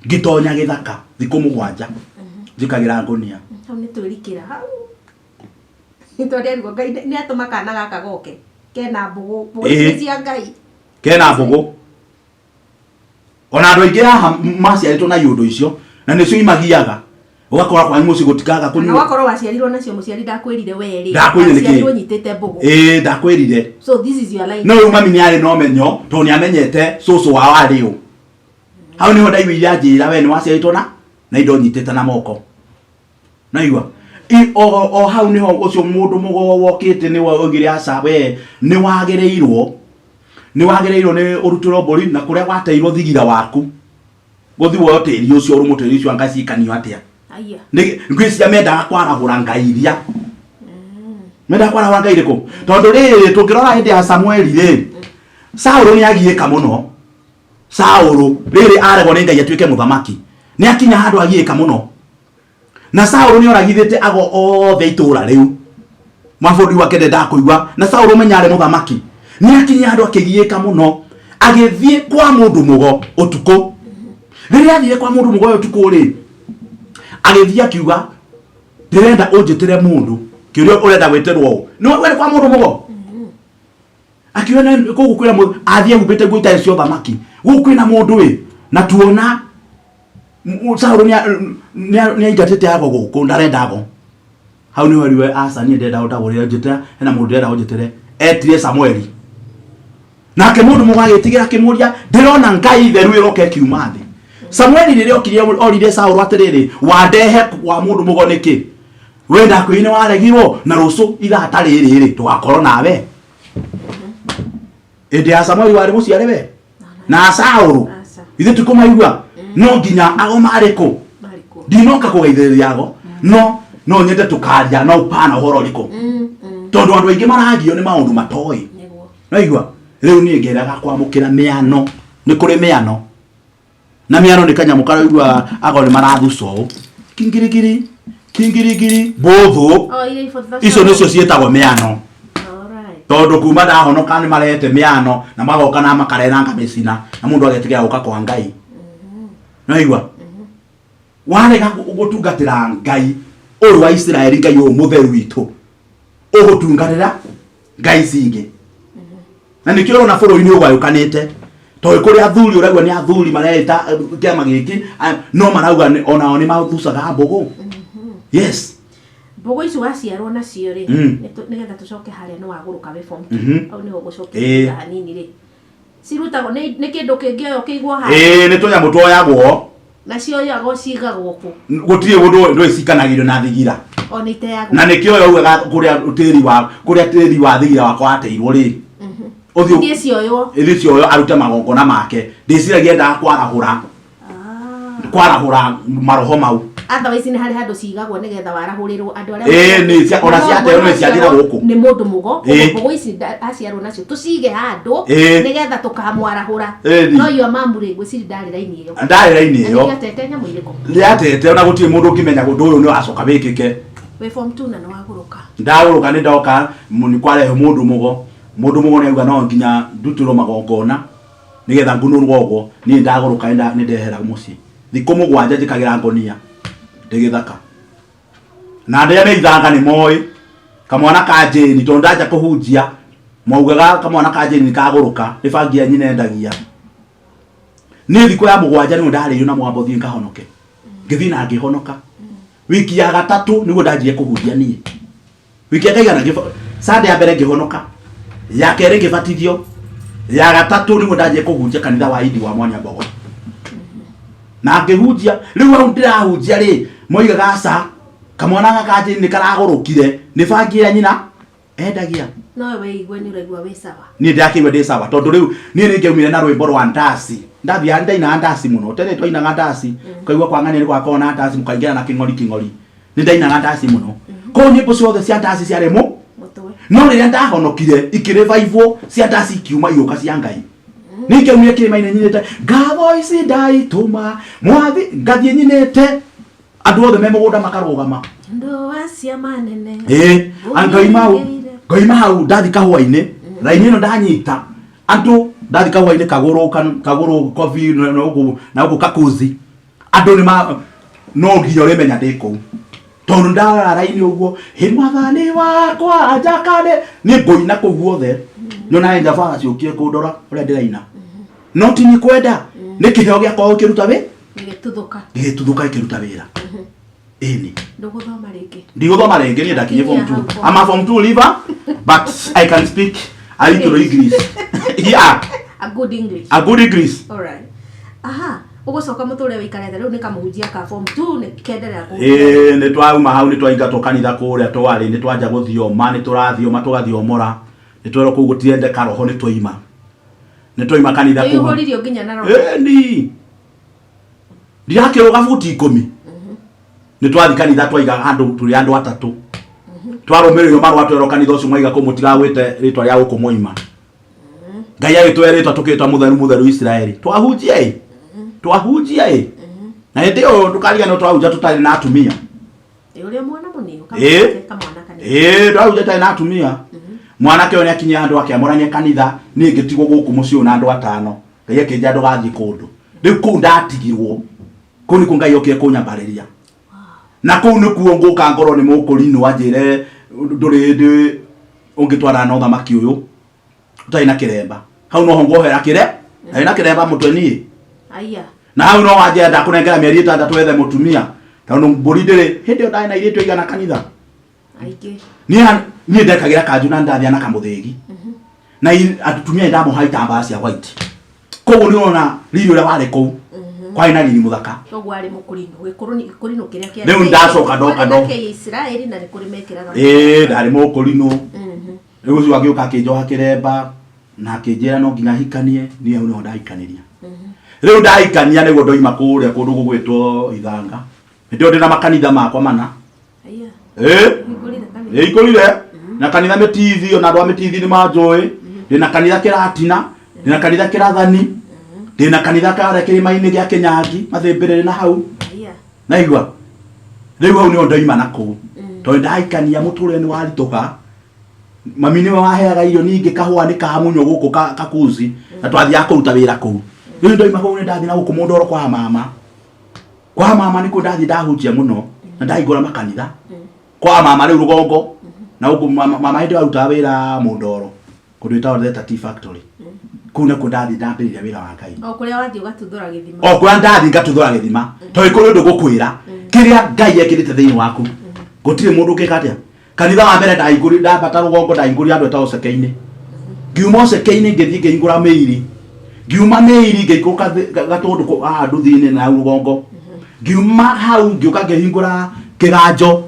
C: ngĩtonya gĩthaka thikũ 7 njikagĩra ngũnia.
B: Hau nĩ twĩrikĩra hau, tondũ erigwo Ngai nĩ atũma kana gaka goke kena mbũgũ, mbũgũ
C: Ĩĩ.
B: ici cia Ngai.
C: Kena mbũgũ. Ona andũ aingĩ haha maciarĩtwo na iũndũ icio, na nĩcio imagiaga. Ũgakora kwanyu mũciĩ gũtikaga
B: Na
C: kũnyua.
B: wakorwo waciarirwo nacio mũciari ndakwĩrire we rĩ.
C: Ndakwĩrire nĩkĩ?
B: Waciarirwo nyitĩte mbũgũ.
C: Ĩĩ, ndakwĩrire.
B: So this is your life.
C: No rĩu mami nĩ arĩ na ũmenyo tondũ nĩ amenyete cũcũ wao arĩ ũ. Hau nĩho ndaiguire anjĩra we nĩ waciarĩtwo na indo nyitĩte na moko. Naigua o hau nĩho ũcio mũndũ mũgo wokĩte nĩwe oigire aca we nĩ wagĩrĩirwo nĩ ũrutĩrwo mbũri na kũrĩa wateirwo thigira waku gũthiĩ woyo tĩri ũcio ũrũmũ tĩri ũcio anga cikanio atĩa.
B: Aya.
C: Nĩ ngwĩciria mendaga kwarahũra ngai iria mendaga kwarahũra ngai irĩkũ, tondũ rĩrĩ tũngĩrora hĩndĩ ya Samueli rĩ, Saũlũ nĩ agiĩka mũno. Saũlũ rĩrĩ aregwo nĩ Ngai atuĩke mũthamaki, nĩ akinya handũ agiĩka mũno, na Saũlũ nĩ oragithĩte ago othe itũra rĩu mabũrũri wake ndendaga kũigua, na Saũlũ menya arĩ mũthamaki nĩ akinya handũ akĩgiĩka mũno, agĩthiĩ kwa mũndũ mũgo ũtukũ. Rĩrĩa athire kwa mũndũ mũgo ũyũ ũtukũ rĩ, agĩthiĩ akiuga ndĩrenda ũnjĩtĩre mũndũ. Kĩũria ũrenda gwĩtĩrwo ũ? Nĩ wende kwa mũndũ mũgo? Akiuga gũkũ kwĩna mũndũ, athiĩ ehumbĩte nguo itarĩ cia ũthamaki, gũkũ kwĩna mũndũ ĩ, na tuona Saũlũ nĩ aingatĩte ago gũkũ, ndarenda ago. Hau nĩho eriwe aca niĩ ndĩrenda ũndagũrĩre, njĩtĩra hena mũndũ ndĩrenda ũnjĩtĩre. Etire Samueli, nake mũndũ mũgo agĩtigĩra akĩmũria ndĩrona ngai theru ĩroka ĩkiuma thĩ. Samueli rĩrĩa okire orire Saũlũ atĩrĩrĩ, wandehe kwa mũndũ mũgo nĩkĩ? We ndakwĩrire nĩ waregirwo na rũciũ ithaa ta rĩrĩ rĩ tũgakorwo nawe. Hĩndĩ ya Samueli warĩ mũciare we na Saũlũ?
B: Aca.
C: Ithuĩ tikũmaigua no nginya ago marĩ kũ?
B: Marĩ kũ?
C: Ndinoka kũgeithĩrĩria ago, no nyende tũkaria na ũpana ũhoro ũrĩkũ, tondũ andũ aingĩ maragio nĩ maũndũ matoĩ.
B: Nĩguo.
C: Naigua rĩu niĩ ngeraga kwamũkĩra mĩano, nĩ kũrĩ mĩano, na mĩano nĩ kanyamũ karaigua ago nĩ marathuca ũũ kingirigiri kingirigiri mbũthũ.
B: O iria ibotha.
C: Icio nĩcio ciĩtagwo mĩano.
B: Alright.
C: Tondũ kuma ndahonoka nĩ marehete mĩano na magoka na makareranga mĩcina na mũndũ agetigĩra gũka kwa Ngai. Naigua warega gũtungatĩra Ngai ũyũ wa Isiraeli, Ngai ũyũ mũtheru witũ, ũgũtungatĩra ngai ici ingĩ. Na nĩkĩo ũrona bũrũri nĩ ũgayũkanĩte, tondũ kũrĩ athuri ũraigua nĩ athuri mareta kĩama gĩkĩ, no marauga onao nĩ mathucaga mbũgũ. Yes.
B: Mbũgũ ici waciarwo nacio rĩ, nĩgetha tũcoke harĩa nĩ wagũrũka wĩ form two, hau nĩho ngũcokia thutha hanini rĩ, cirutagwo nĩ kĩndũ kĩngĩoywo kĩigwo haha?
C: Ĩĩ, nĩ tũnyamũ tuoyagwo.
B: Nacio oyagwo cigagwo kũ?
C: Gũtirĩ ũndũ ndwĩcikanagĩrio na thigira.
B: O nĩ iteagwo?
C: Na nĩkĩo yaugaga kũrĩa tĩri wa thigira wakwa wateirwo rĩ, ũthiĩ
B: Ithiĩ cioywo.
C: Ĩthiĩ cioyo arute magongona make. Ndĩciragia endaga kwarahũra kwarahũra maroho mau.
B: Otherwise nĩ harĩ handũ cigagwo nĩgetha warahũrĩrwo andũ arĩa
C: Ĩĩ, ona ciateo nĩ ciathira gũkũ.
B: Nĩ mũndũ mũgo. Ũguo mbũgũ ici aciarwo nacio tũcige handũ nĩgetha tũkamwarahũra. No your mum rĩ, ngwĩciria ndarĩ raini ĩyo.
C: Ndarĩ raini
B: Na
C: ĩyo.
B: nĩkĩo atete nyamũ irĩkũ?
C: Rĩatete ona gũtirĩ mũndũ ũngĩmenya ũndũ ũyũ nĩ wacoka wĩkĩke.
B: Wĩ form 2 na nĩ wagũrũka.
C: Ndagũrũka nĩ ndoka nĩ kwarehe mũndũ mũgo. Mũndũ mũgo nĩ auga no nginya ndutĩrwo magongona nĩgetha ngunũrwo ũguo. Niĩ ndagũrũka nĩ ndehera mũciĩ thikũ 7 njĩkagĩra ngonia ndĩ gĩthaka, na ndĩa nĩ ithanga nĩ moĩ kamwana ka Jane, tondũ ndanja kũhunjia maugaga kamwana ka Jane nĩ kagũrũka nĩ bangi ya nyina endagia. Niĩ thikũ ya 7 nĩguo ndarĩirio na mwambo thiĩ ngahonoke, ngĩthiĩ na ngĩhonoka. Wiki ya gatatũ nĩguo ndanjire kũhunjia niĩ. Wiki ya kaigana Sunday ya mbere ngĩhonoka, ya kerĩ ngĩbatithio, ya gatatũ nĩguo ndanjire kũhunjia kanitha wa Idi wa Mwanya Mbogo na ngĩhunjia. Rĩu hau ndĩrahunjia rĩ, moigaga aca kamwana gaka Jane nĩ karagũrũkire nĩ bangi ya nyina endagia.
B: No we igue nĩ ũraigua wĩ sawa?
C: Niĩ ndakĩigua ndĩ sawa, tondũ rĩu niĩ nĩ ngĩaumire na rwĩmbo rwa ndaci. Ndathiaga ndainaga ndaci mũno tene, twainaga ndaci ũkaigua kwa ng'ania nĩ gwakorwo na ndaci, mũkaingĩra na kĩng'ori kĩng'ori. Nĩ ndainaga ndaci mũno, koguo nyĩmbo ciothe cia ndaci ciarĩ mũ
B: mũtwe.
C: No rĩrĩa ndahonokire ikĩrĩvaivwo cia ndaci ikiuma igĩũka cia Ngai. Nĩ ngĩaumire kĩrĩma-inĩ nyinĩte ngatho ici ndaitũma mwathi, ngathiĩ nyinĩte andũ othe me mũgũnda makarũgama.
B: Andũ acia manene.
C: Ĩĩ, ngoima hau ndathi kahũa-inĩ, raini ĩno ndanyita andũ ndathi kahũa-inĩ kagũrũ kagũrũ kobi na gũkũ kakuzi, andũ nĩ ma no nginya ũrĩmenya ndĩ kũu, tondũ ndarora raini ũguo hĩ mwathani wakwa njakane nĩ ngũina kũu guothe, nyonaga njabara ciũkire kũndora ũrĩa ndĩraina, no ti nĩ kwenda, nĩ kĩheo gĩakwa gũkĩruta wĩ
B: gĩgĩtuthũka.
C: Gĩgĩtuthũka gĩkĩruta wĩra. Ĩni.
B: Ndũgũthoma rĩngĩ.
C: Ndigũthoma rĩngĩ, niĩ ndakinyie form
B: Kinyia
C: 2.
B: hau form.
C: I'm a form 2 leaver, but I can speak a little English, yeah.
B: A good English.
C: A good English.
B: Alright. Aha, ũgũcoka mũtũre wĩikarete rĩu nĩ kamũhunjia ka form 2 nĩ kenderea kũ.
C: Ĩĩ, nĩ twauma hau, nĩ twaingatwo kanitha kũrĩa twarĩ, nĩ twanja gũthioma, nĩ tũrathioma, tũgathiomora, nĩ twerwo kũu gũtirendeka roho, nĩ twaima kanitha kũu.
B: Ĩihũririo nginya na roho.
C: Ĩni, ndirakĩrũga buti 10. Nĩ twathi kanitha, twaiga handũ tũrĩ andũ atatũ, twarũmĩrĩrio marũa, twerwo kanitha ũcio mwaiga kũu mũtigagwĩte rĩtwa rĩa gũkũ mwaima. Ngai agĩtũhe rĩtwa, tũkĩtwa Mũtheru, Mũtheru Isiraeli. Twahunjia ĩ, twahunjia ĩ, na hĩndĩ ĩyo ndũkariganĩrwo twahunjia tũtarĩ na atumia.
B: Ĩ, ũrĩa mwana mũnini.
C: Ĩ.
B: Kamwana kanini.
C: Ĩĩ, twahunjia tũtarĩ na atumia. Mwanake ũyũ nĩakinyia handũ akĩamũrania kanitha, niĩ ngĩtigwo gũkũ mũciĩ ũyũ na andũ atano. Ngai akĩnjĩra ndũgathiĩ kũndũ. Rĩu kũu ndatigirwo, kũu nĩkuo Ngai okire kũnyambarĩria, na kũu nĩkuo ngũka ngorwo nĩ mũkũrinũ anjĩre ndũrĩ hĩndĩ ũngĩtwarana na ũthamaki ũyũ ũtarĩ na kĩremba. Hau noho nguohera kĩre ndarĩ na kĩremba mũtwe niĩ.
B: Aya.
C: Na hau no wanjĩra ndakũnengera mĩeri 6 wethe mũtumia, tondũ mbũri ndĩrĩ. Hĩndĩ ĩyo ndarĩ na airĩtu aigana kanitha?
B: Aingĩ.
C: Niĩ ndekagĩra kanju na ndathiaga na kamũthĩgi na atumia nĩ ndamoha itambaya cia white. Koguo nĩ ũrona riri ũrĩa warĩ kũu, kwarĩ na riri mũthaka.
B: Koguo arĩ mũkũrinũ, gĩkũrinũ kĩrĩa kĩa
C: Rĩu ndacoka ndoka
B: Kwarĩ na kĩa Isiraeli na nĩ kũrĩ mekĩraga.
C: Ĩĩ, ndarĩ mũkũrinũ. Rĩu ũcio agĩũka akĩnjoha kĩremba na akĩnjĩra no nginya hikanie. Niĩ hau nĩho ndahikanirie. Rĩu ndahikania nĩguo ndoima kũrĩa kũndũ gũgwĩtwo Ithanga. Hĩndĩ ĩyo ndĩna makanitha makwa mana.
B: Aya.
C: Ĩĩ.
B: Hingũrire kanitha.
C: Ĩikũrire na kanitha Mĩtithi, ona andũ a Mĩtithi nĩ manjũĩ. Ndĩna kanitha Kĩratina, ndĩna kanitha Kĩrathani, ndĩna kanitha karĩa kĩrĩma-inĩ gĩa Kĩnyangi Mathĩmbĩrĩrĩ na hau.
B: Aya.
C: Naigua rĩu hau nĩho ndoima na kũu, tondũ ndahikania mũtũrĩre nĩ waritũha. Mami nĩwe waheaga irio, ningĩ kahũa nĩ kamunywo gũkũ kakuzi na twathiaga kũruta wĩra kũu. Rĩu ndoima kũu, nĩ ndathiĩ na gũkũ Mũndoro kwa mama. Kwa mama nĩkuo ndathiĩ ndahunjia mũno na ndahingũra makanitha kwa mama rĩu rũgongo na gũkũ. Mama hĩndĩ ĩyo arutaga wĩra Mũndoro kũndũ ĩtagwo Theta Tea Factory. Kũu nakuo ndathiĩ ndambĩrĩria wĩra wa Ngai.
B: O kũrĩa wathiĩ ũgatuthũra gĩthima.
C: O kũrĩa ndathiĩ ngatuthũra gĩthima, tondũ kũrĩ ũndũ ngũkwĩra, kĩrĩa Ngai ekĩrĩte thĩinĩ waku gũtirĩ mũndũ ũngĩka atĩa. Kanitha wa mbere ndahingũri, ndambata rũgongo ndahingũria andũ etagwo Ceke-inĩ. Ngiuma Ceke-inĩ ngĩthiĩ ngĩhingũra Mĩiri. Ngiuma Mĩiri ngĩikũrũka Gatũndũ haha nduthi-inĩ na hau rũgongo. Ngiuma hau ngĩũka ngĩhingũra Kĩganjo.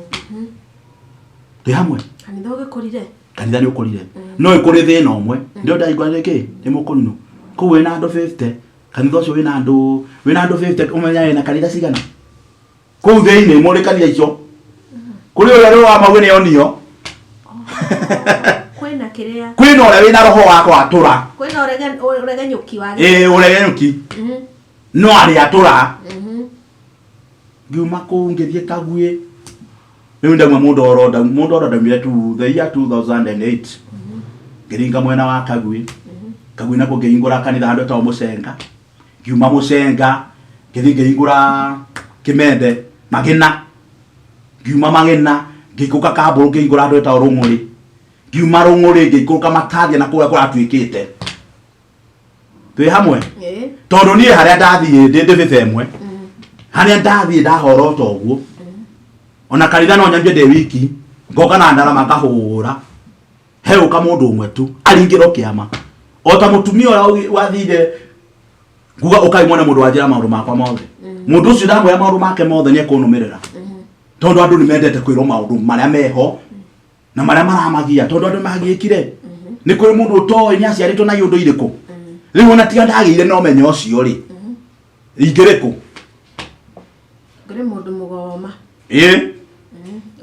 C: Twĩ hamwe.
B: Kanitha ũgĩkũrire.
C: Kanitha nĩ ũkũrire, no ĩkũrĩ thĩna ũmwe. Ndio ndahingũra nĩ kĩ nĩ mũkũrinũ kũu wĩna andũ 50. Kanitha ũcio wĩna andũ 50. Ũmenya wĩna kanitha cigana kũu thĩinĩ? Mũrĩ kanitha icio kũrĩ ũrĩa rĩu wa maguĩ nĩ onio.
B: Kwĩna kĩrĩa.
C: Kwĩna ũrĩa wĩna roho wa kwatũra.
B: Kwĩna ũregenyũki wa
C: Ĩĩ, ũregenyũki. No arĩ atũra. Ngiuma kũu ngĩthiĩ Kaguĩ. Rĩu ndauma Mũndoro, Mũndoro ndaumire tu the year 2008, ngĩringa mwena wa Kaguĩ. Kaguĩ nakuo ngĩhingũra kanitha handũ etagwo Mũcenga. Ngiuma Mũcenga ngĩthiĩ ngĩhingũra Kĩmende Magĩna. Ngiuma Magĩna ngĩikũrũka Kambũrũ, ngĩhingũra handũ etagwo Rũng'ũrĩ. Ngiuma Rũng'ũrĩ ngĩikũrũka Matathia na kũrĩa kũratuĩkĩte. Twĩ hamwe?
B: Ĩĩ.
C: Tondũ niĩ harĩa ndathiĩ ndĩ ndĩbĩba ĩmwe, harĩa ndathiĩ ndahorota ũguo, ona kanitha no nyambie ndĩ wiki, ngoka na ndarama ngahũra heũka mũndũ ũmwe tu aringĩrwo kĩama, o ta mũtumia ũrĩa wathire kuga ũkai mwone mũndũ wanjĩra maũndũ makwa mothe. Mũndũ ũcio ndamwĩra maũndũ make mothe nĩ ekũnũmĩrĩra, tondũ andũ nĩ mendete kwĩrwo maũndũ marĩa meho na marĩa maramagia, tondũ andũ magiĩkire nĩ kũrĩ mũndũ ũtoĩ nĩ aciarĩtwo na iũndũ irĩkũ. Rĩu ona tiga ndagĩire na ũmenyo ũcio rĩ, ingĩrĩ kũ?
B: Ngũrĩ mũndũ mũgoma.
C: Ĩĩ.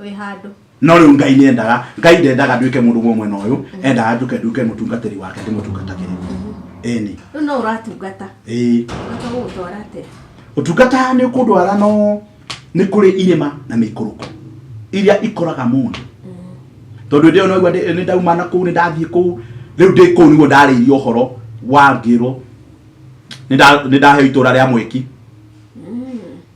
B: Wĩ handũ.
C: No rĩu Ngai nĩ endaga, Ngai ndendaga nduĩke mũndũ ũmwe mwena ũyũ, endaga nduke nduĩke mũtungatĩri wake, ndĩmũtungatagĩre. Ĩni.
B: Rĩu no ũratungata.
C: Ĩĩ.
B: Ũtungata ũgũtwara atĩa?
C: Ũtungata nĩ ũkũndwara, no nĩ kũrĩ irĩma na mĩikũrũko iria ikoraga mũndũ, tondũ hĩndĩ ĩyo noigua nĩ ndauma na kũu, nĩ ndathiĩ kũu. Rĩu ndĩ kũu nĩguo ndarĩirie ũhoro wa ngĩrwo nĩ ndaheo itũra rĩa Mwĩki.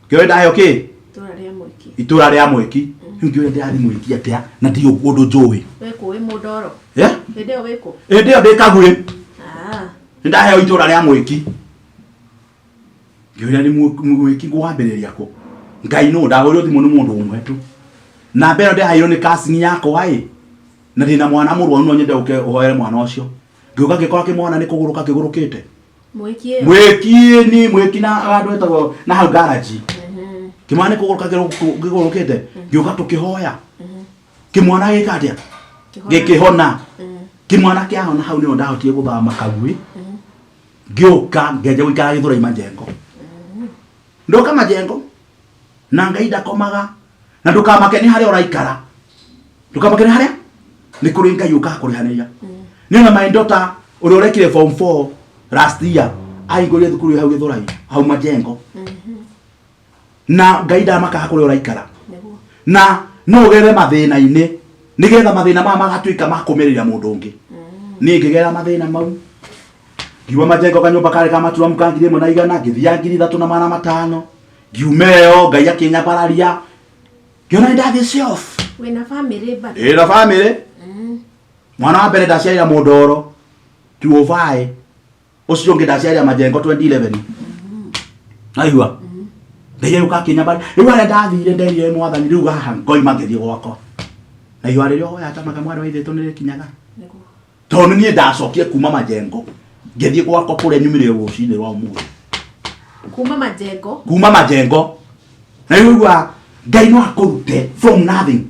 C: Ngĩrwo nĩ ndaheo kĩ?
B: Itũra rĩa Mwĩki.
C: Itũra rĩa Mwĩki. Rĩu ngĩũria ndĩrathiĩ Mwĩki atĩa na ndirĩ ũndũ njũĩ?
B: Wĩ kũ wĩ Mũndoro?
C: Eh?
B: Hĩndĩ ĩyo wĩ kũ?
C: Hĩndĩ ĩyo ndĩ Kaguĩ.
B: Ah.
C: Nĩ ndaheo itũra rĩa Mwĩki. Ngĩũria nĩ Mwĩki ngwambĩrĩria kũ? Ngai nũ ndahũrirwo thimũ nĩ mũndũ ũmwe tu. Namba ĩno ndĩraheirwo nĩ cousin yakwa ĩ, na ndĩna mwana mũrwaru no nyende ũke ũhoere mwana ũcio. Ngĩũka ngĩkora kĩmwana nĩ kũgũrũka kĩgũrũkĩte.
B: Mwĩki ĩyo.
C: Mwĩki ni mwĩki na handũ hetagwo na hau garage. Kĩmwana nĩ kũgũrũka kĩgũrũkĩte. Ngĩũka tũkĩhoya. Kĩmwana gĩka atĩa?
B: Kĩhona.
C: Gĩkĩhona. Kĩmwana kĩahona hau nĩho ndahotire gũthama Kaguĩ. Ngĩũka ngĩanjia gũikara Gĩthũrai Majengo. Ndoka Majengo na Ngai ndakomaga na ndũkamake nĩ harĩa ũraikara. Ndũkamake nĩ harĩa nĩ kũrĩ Ngai ũkaga kũrĩhanĩria. Nĩ ona my daughter ũrĩa ũrekire form 4 last year ahingũrire thukuru hau Gĩthũrai hau Majengo. Na Ngai ndamakaga kũrĩa ũraikara.
B: Nĩguo.
C: Na no ũgerere mathĩna-inĩ nĩgetha mathĩna maya magatuĩka ma kũmĩrĩria mũndũ ũngĩ. Niĩ ngĩgerera mathĩna mau ngiuma Majengo kanyũmba karĩ ka maturamu ka 1,100 ngĩthiaga 3,500 ngiuma ĩyo Ngai akĩnyambararia ngĩona nĩ ndathiĩ shelf.
B: Wĩna family bado?
C: Ĩna family. Mwana wa mbere ndaciarĩra Mũndoro 205, ũcio ũngĩ ndaciarĩra Majengo 2011. Naigua Ngai agĩũka akĩnyambararia. Rĩu harĩa ndathire nderire Mwathani rĩu haha ngoima ngĩthiĩ gwakwa. Na ihũa rĩrĩa ũhoya tamaga mwarĩ wa ithe nĩ rĩkinyaga.
B: Nĩguo.
C: Tondũ niĩ ndacokire kuma Majengo ngĩthiĩ gwakwa kũrĩa nyumire rũcinĩ rwa ũmũthĩ.
B: Kuma Majengo.
C: Kuma Majengo. Na rĩu ũigua Ngai no akũrute from nothing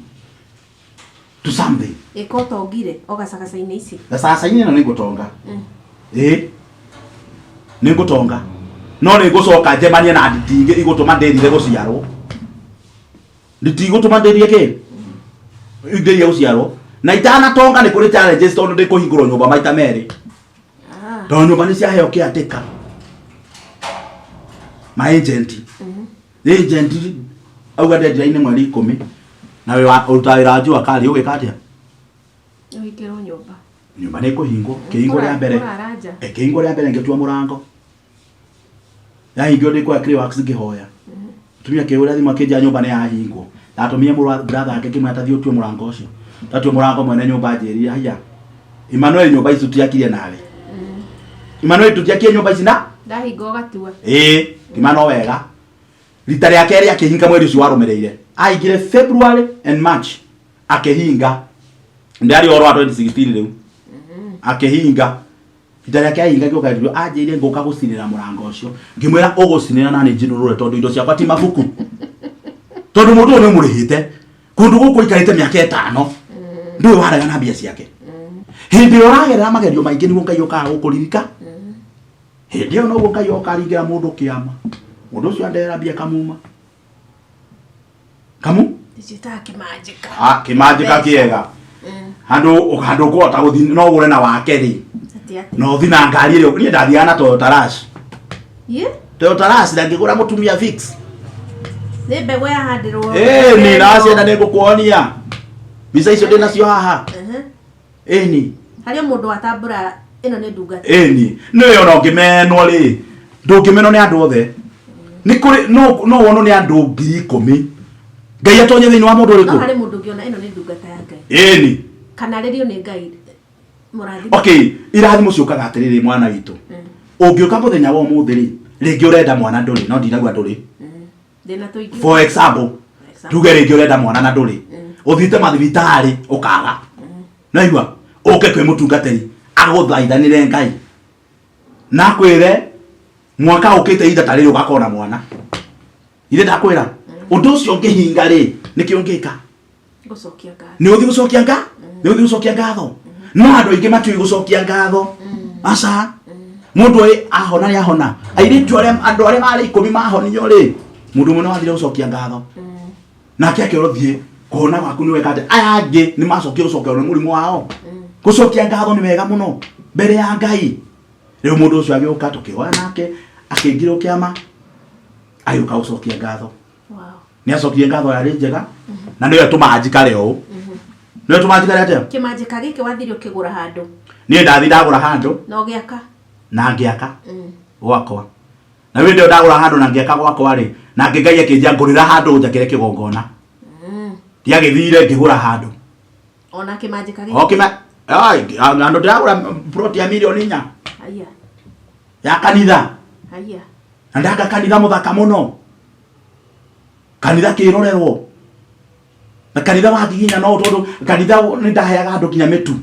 C: to something.
B: Ĩka ũtongire o gacagaca-inĩ ici.
C: Gacagaca-inĩ ĩno nĩ ngũtonga. Ĩĩ. Nĩ ngũtonga. No nĩ ngũcoka njemanie na nditi ingĩ igũtũma ndĩrire gũciarwo. Nditi igũtũma ndĩrire kĩ? Ndĩrire gũciarwo. Na itanatonga nĩ kũrĩ challenges tondũ ndĩkũhingũrwo nyũmba maita merĩ. Tondũ nyũmba nĩ ciaheo kĩatĩka. Ma agent. Agent auga ndendia-inĩ mweri 10 na wĩ wa ũrutaga wĩra wa jua kali ũgĩka atĩa?
B: Ũhingĩrwo nyũmba.
C: Nyũmba nĩ ĩkũhingwo. Kĩhingo rĩa mbere.
B: Kũrara nja.
C: Kĩhingo rĩa mbere ngĩtua mũrango. Yahingwo ndĩ kũrĩa Clearworks ngĩhoya. Mũtumia akĩhũra thimũ akĩnjĩra nyũmba nĩ yahingwo. Ndatũmire mũrũ wa brother yake ngĩmwĩra ta thiĩ ũtue mũrango ũcio. Ndatua mũrango mwene nyũmba anjĩrire haiya. Emmanuel nyũmba ici tũtiakire nawe. Emmanuel tũtiakire nyũmba ici na
B: Ndahinga ũgatua.
C: Ĩĩ, ngĩma no wega. Rita rĩa kerĩ akĩhinga mweri ũcio warũmĩrĩire. Ahingire February and March akĩhinga. Ndĩraria ũhoro wa 2016 rĩu. Akĩhinga. Rita rĩa kerĩ ahinga ngĩũka ngĩũka anjĩrire ngũka gũcinĩra mũrango ũcio. Ngĩmwĩra ũgũcinĩra na nĩ njinũrũre tondũ indo ciakwa ti mabuku. Tondũ mũndũ ũyũ nĩ ũmũrĩhĩte. Kũndũ gũkũ aikarĩte mĩaka ĩtano. Ndũĩ warega na mbia ciake. Hĩndĩ ĩrĩa ũragerera magerio maingĩ nĩguo Ngai okaga gũkũririka. Hĩndĩ ĩyo noguo Ngai oka aringĩra mũndũ kĩama. Mũndũ ũcio andehera mbia kamuma. Kamu?
B: Njĩtaga kĩmanjĩka.
C: Ah, kĩmanjĩka kĩega. Handũ handũ ũkũhota gũthiĩ no ũgũre na wake rĩ.
B: Atĩ atĩ.
C: Na ũthiĩ na ngari ĩrĩa niĩ ndathiaga na Toyota Rush.
B: Ye?
C: Toyota Rush na ngĩgũra mũtumia Vitz.
B: Nĩ mbegũ yahandirwo.
C: Ĩĩ ni nacienda nĩ ngũkuonia. Mbica icio ndĩ nacio haha. Ĩni.
B: Harĩ mũndũ watambũra ĩno nĩ ndungata.
C: Ĩni. Nĩwe ona ũngĩmenwo rĩ, ndũngĩmenwo nĩ andũ othe. Nĩ kũrĩ no no wonwo nĩ andũ 10,000. Ngai atonye thĩinĩ wa mũndũ
B: No
C: ũrĩkũ?
B: harĩ mũndũ ũngĩona ĩno nĩ ndungata ya Ngai.
C: Ĩni.
B: Kana rĩrio nĩ Ngai mũrathime.
C: Okay, irathimo ciũkaga atĩrĩrĩ mwana witũ. Ũngĩũka mũthenya wa ũmũthĩ rĩ, rĩngĩ ũrenda mwana ndũrĩ, no ndinauga ndũrĩ.
B: Ndĩna tũingĩ.
C: For example, tuge rĩngĩ ũrenda mwana na ndũrĩ. Ũthiĩte mathibitarĩ ũkaga. Naigua, ũke kwĩ mũtungatĩri agũthaithanĩre Ngai. Na akwĩre mwaka ũkĩte ihinda ta rĩrĩ ũgakorwo na mwana. Ithe ndakwĩra, ũndũ ũcio ũngĩhinga rĩ, nĩkĩ ũngĩka?
B: Gũcokia ngatho.
C: Nĩ ũthiĩ gũcokia nga? Nĩ ũthiĩ gũcokia ngatho? No andũ aingĩ matiũĩ gũcokia ngatho. Aca. Mũndũ ũyũ ahona nĩ ahona. Airĩtu arĩa andũ arĩa marĩ 10 mahonio rĩ, mũndũ ũmwe nĩ wathire gũcokia ngatho. Nake akĩrwo thiĩ kũhona gwaku nĩ weka atĩa. Aya angĩ nĩ macokire gũcokerwo nĩ mũrimũ wao. Gũcokia ngatho nĩ wega mũno mbere ya Ngai. Rĩu mũndũ ũcio agĩũka tũkĩhoya nake akĩingĩrwo kĩama agĩũka gũcokia ngatho.
B: Wow.
C: Nĩ acokirie ngatho yarĩ njega na nĩyo ĩtũmaga njikare ũũ. Nĩyo ĩtũmaga njikare atĩa?
B: Kĩmanjĩka gĩkĩ wathire ũkĩgũra handũ.
C: Niĩ ndathi ndagũra handũ.
B: Na ũgĩaka.
C: Na ngĩaka gwakwa. Na rĩu hĩndĩ ĩyo ndagũra handũ na ngĩaka gwakwa rĩ, na ngĩ Ngai akĩnjĩra ngũrĩra handũ njakĩre kĩgongona. Ndiagĩthire ngĩgũra handũ.
B: Ona kĩmanjĩka gĩkĩ.
C: O kĩma, ai, handũ ndĩragũra plot ya mirioni 4.
B: Haiya.
C: Ya kanitha.
B: Haiya.
C: Na ndaka kanitha mũthaka mũno. Kanitha kĩrorerwo na kanitha wakiginya no tondũ kanitha nĩ ndaheaga andũ nginya mĩtu.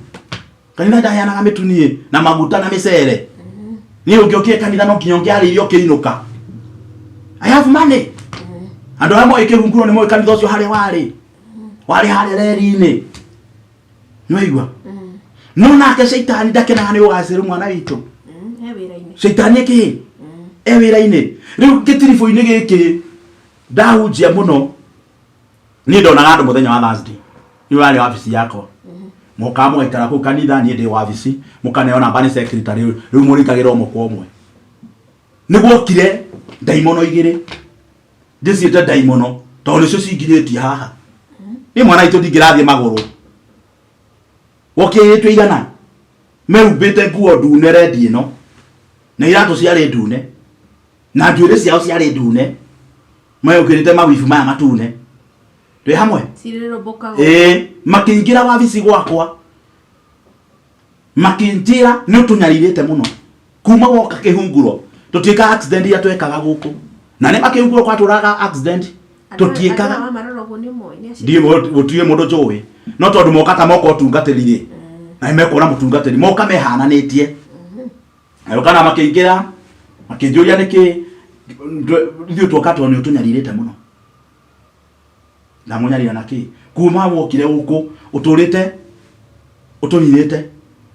C: Kanitha ndaheanaga mĩtu niĩ na maguta na mĩcere. Niĩ ũngĩokire kanitha no nginya ũngĩarĩire ũkĩinũka. I have money. Andũ arĩa moĩ kĩhunguro nĩ moĩ kanitha ũcio harĩa warĩ. Warĩ harĩa reri-inĩ. Nĩwaigua? No nake caitani ndakenaga nĩ ũgacĩru mwana witũ.
B: He wĩra-inĩ.
C: Caitani ĩkĩ? E wĩra-inĩ. Rĩu gĩtiribũ-inĩ gĩkĩ ndahunjia mũno niĩ ndonaga andũ mũthenya wa Thursday. Nĩ warĩ wabici yakwa. Mokaga mũgaikara kũu kanitha niĩ ndĩ wabici mũkaneo namba nĩ secretary rĩu mũrĩkagĩra ũmwe kwa ũmwe. Nĩ gwokire ndaimono igĩrĩ ndĩciĩte ndaimono tondũ nĩcio cinginyĩtie haha. Niĩ mwana witũ ndingĩrathiĩ magũrũ. Gũkĩrĩtwo igana mehumbĩte nguo ndune rendi ĩno na iratũ ciarĩ ndune na njuĩrĩ ciao ciarĩ ndune meyũkĩrĩte mawibu maya matune twĩ hamwe.
B: Cirĩrũmbũkaga.
C: Ĩĩ, makĩingĩra wabici gwakwa makĩnjĩra nĩ ũtũnyarirĩte mũno kuma woka kĩhunguro tũtiĩkaga accident iria twekaga gũkũ na nĩ makĩhunguro kwatũraga accident tũtiĩkaga.
B: Wamarora ũguo nĩ ũmoĩ nĩ acio.
C: Ndiĩ gũtirĩ mũndũ njũĩ no tondũ moka ta moka ũtungatĩri rĩ na nĩmekuona mũtungatĩri moka mehananĩtie nayo kana makĩingĩra makĩnjũria nĩkĩ ithuĩ tuoka tondũ nĩ ũtũnyarirĩte mũno. Ndamũnyarira na kĩ? Kuma wokire gũkũ ũtũrĩte ũtũninĩte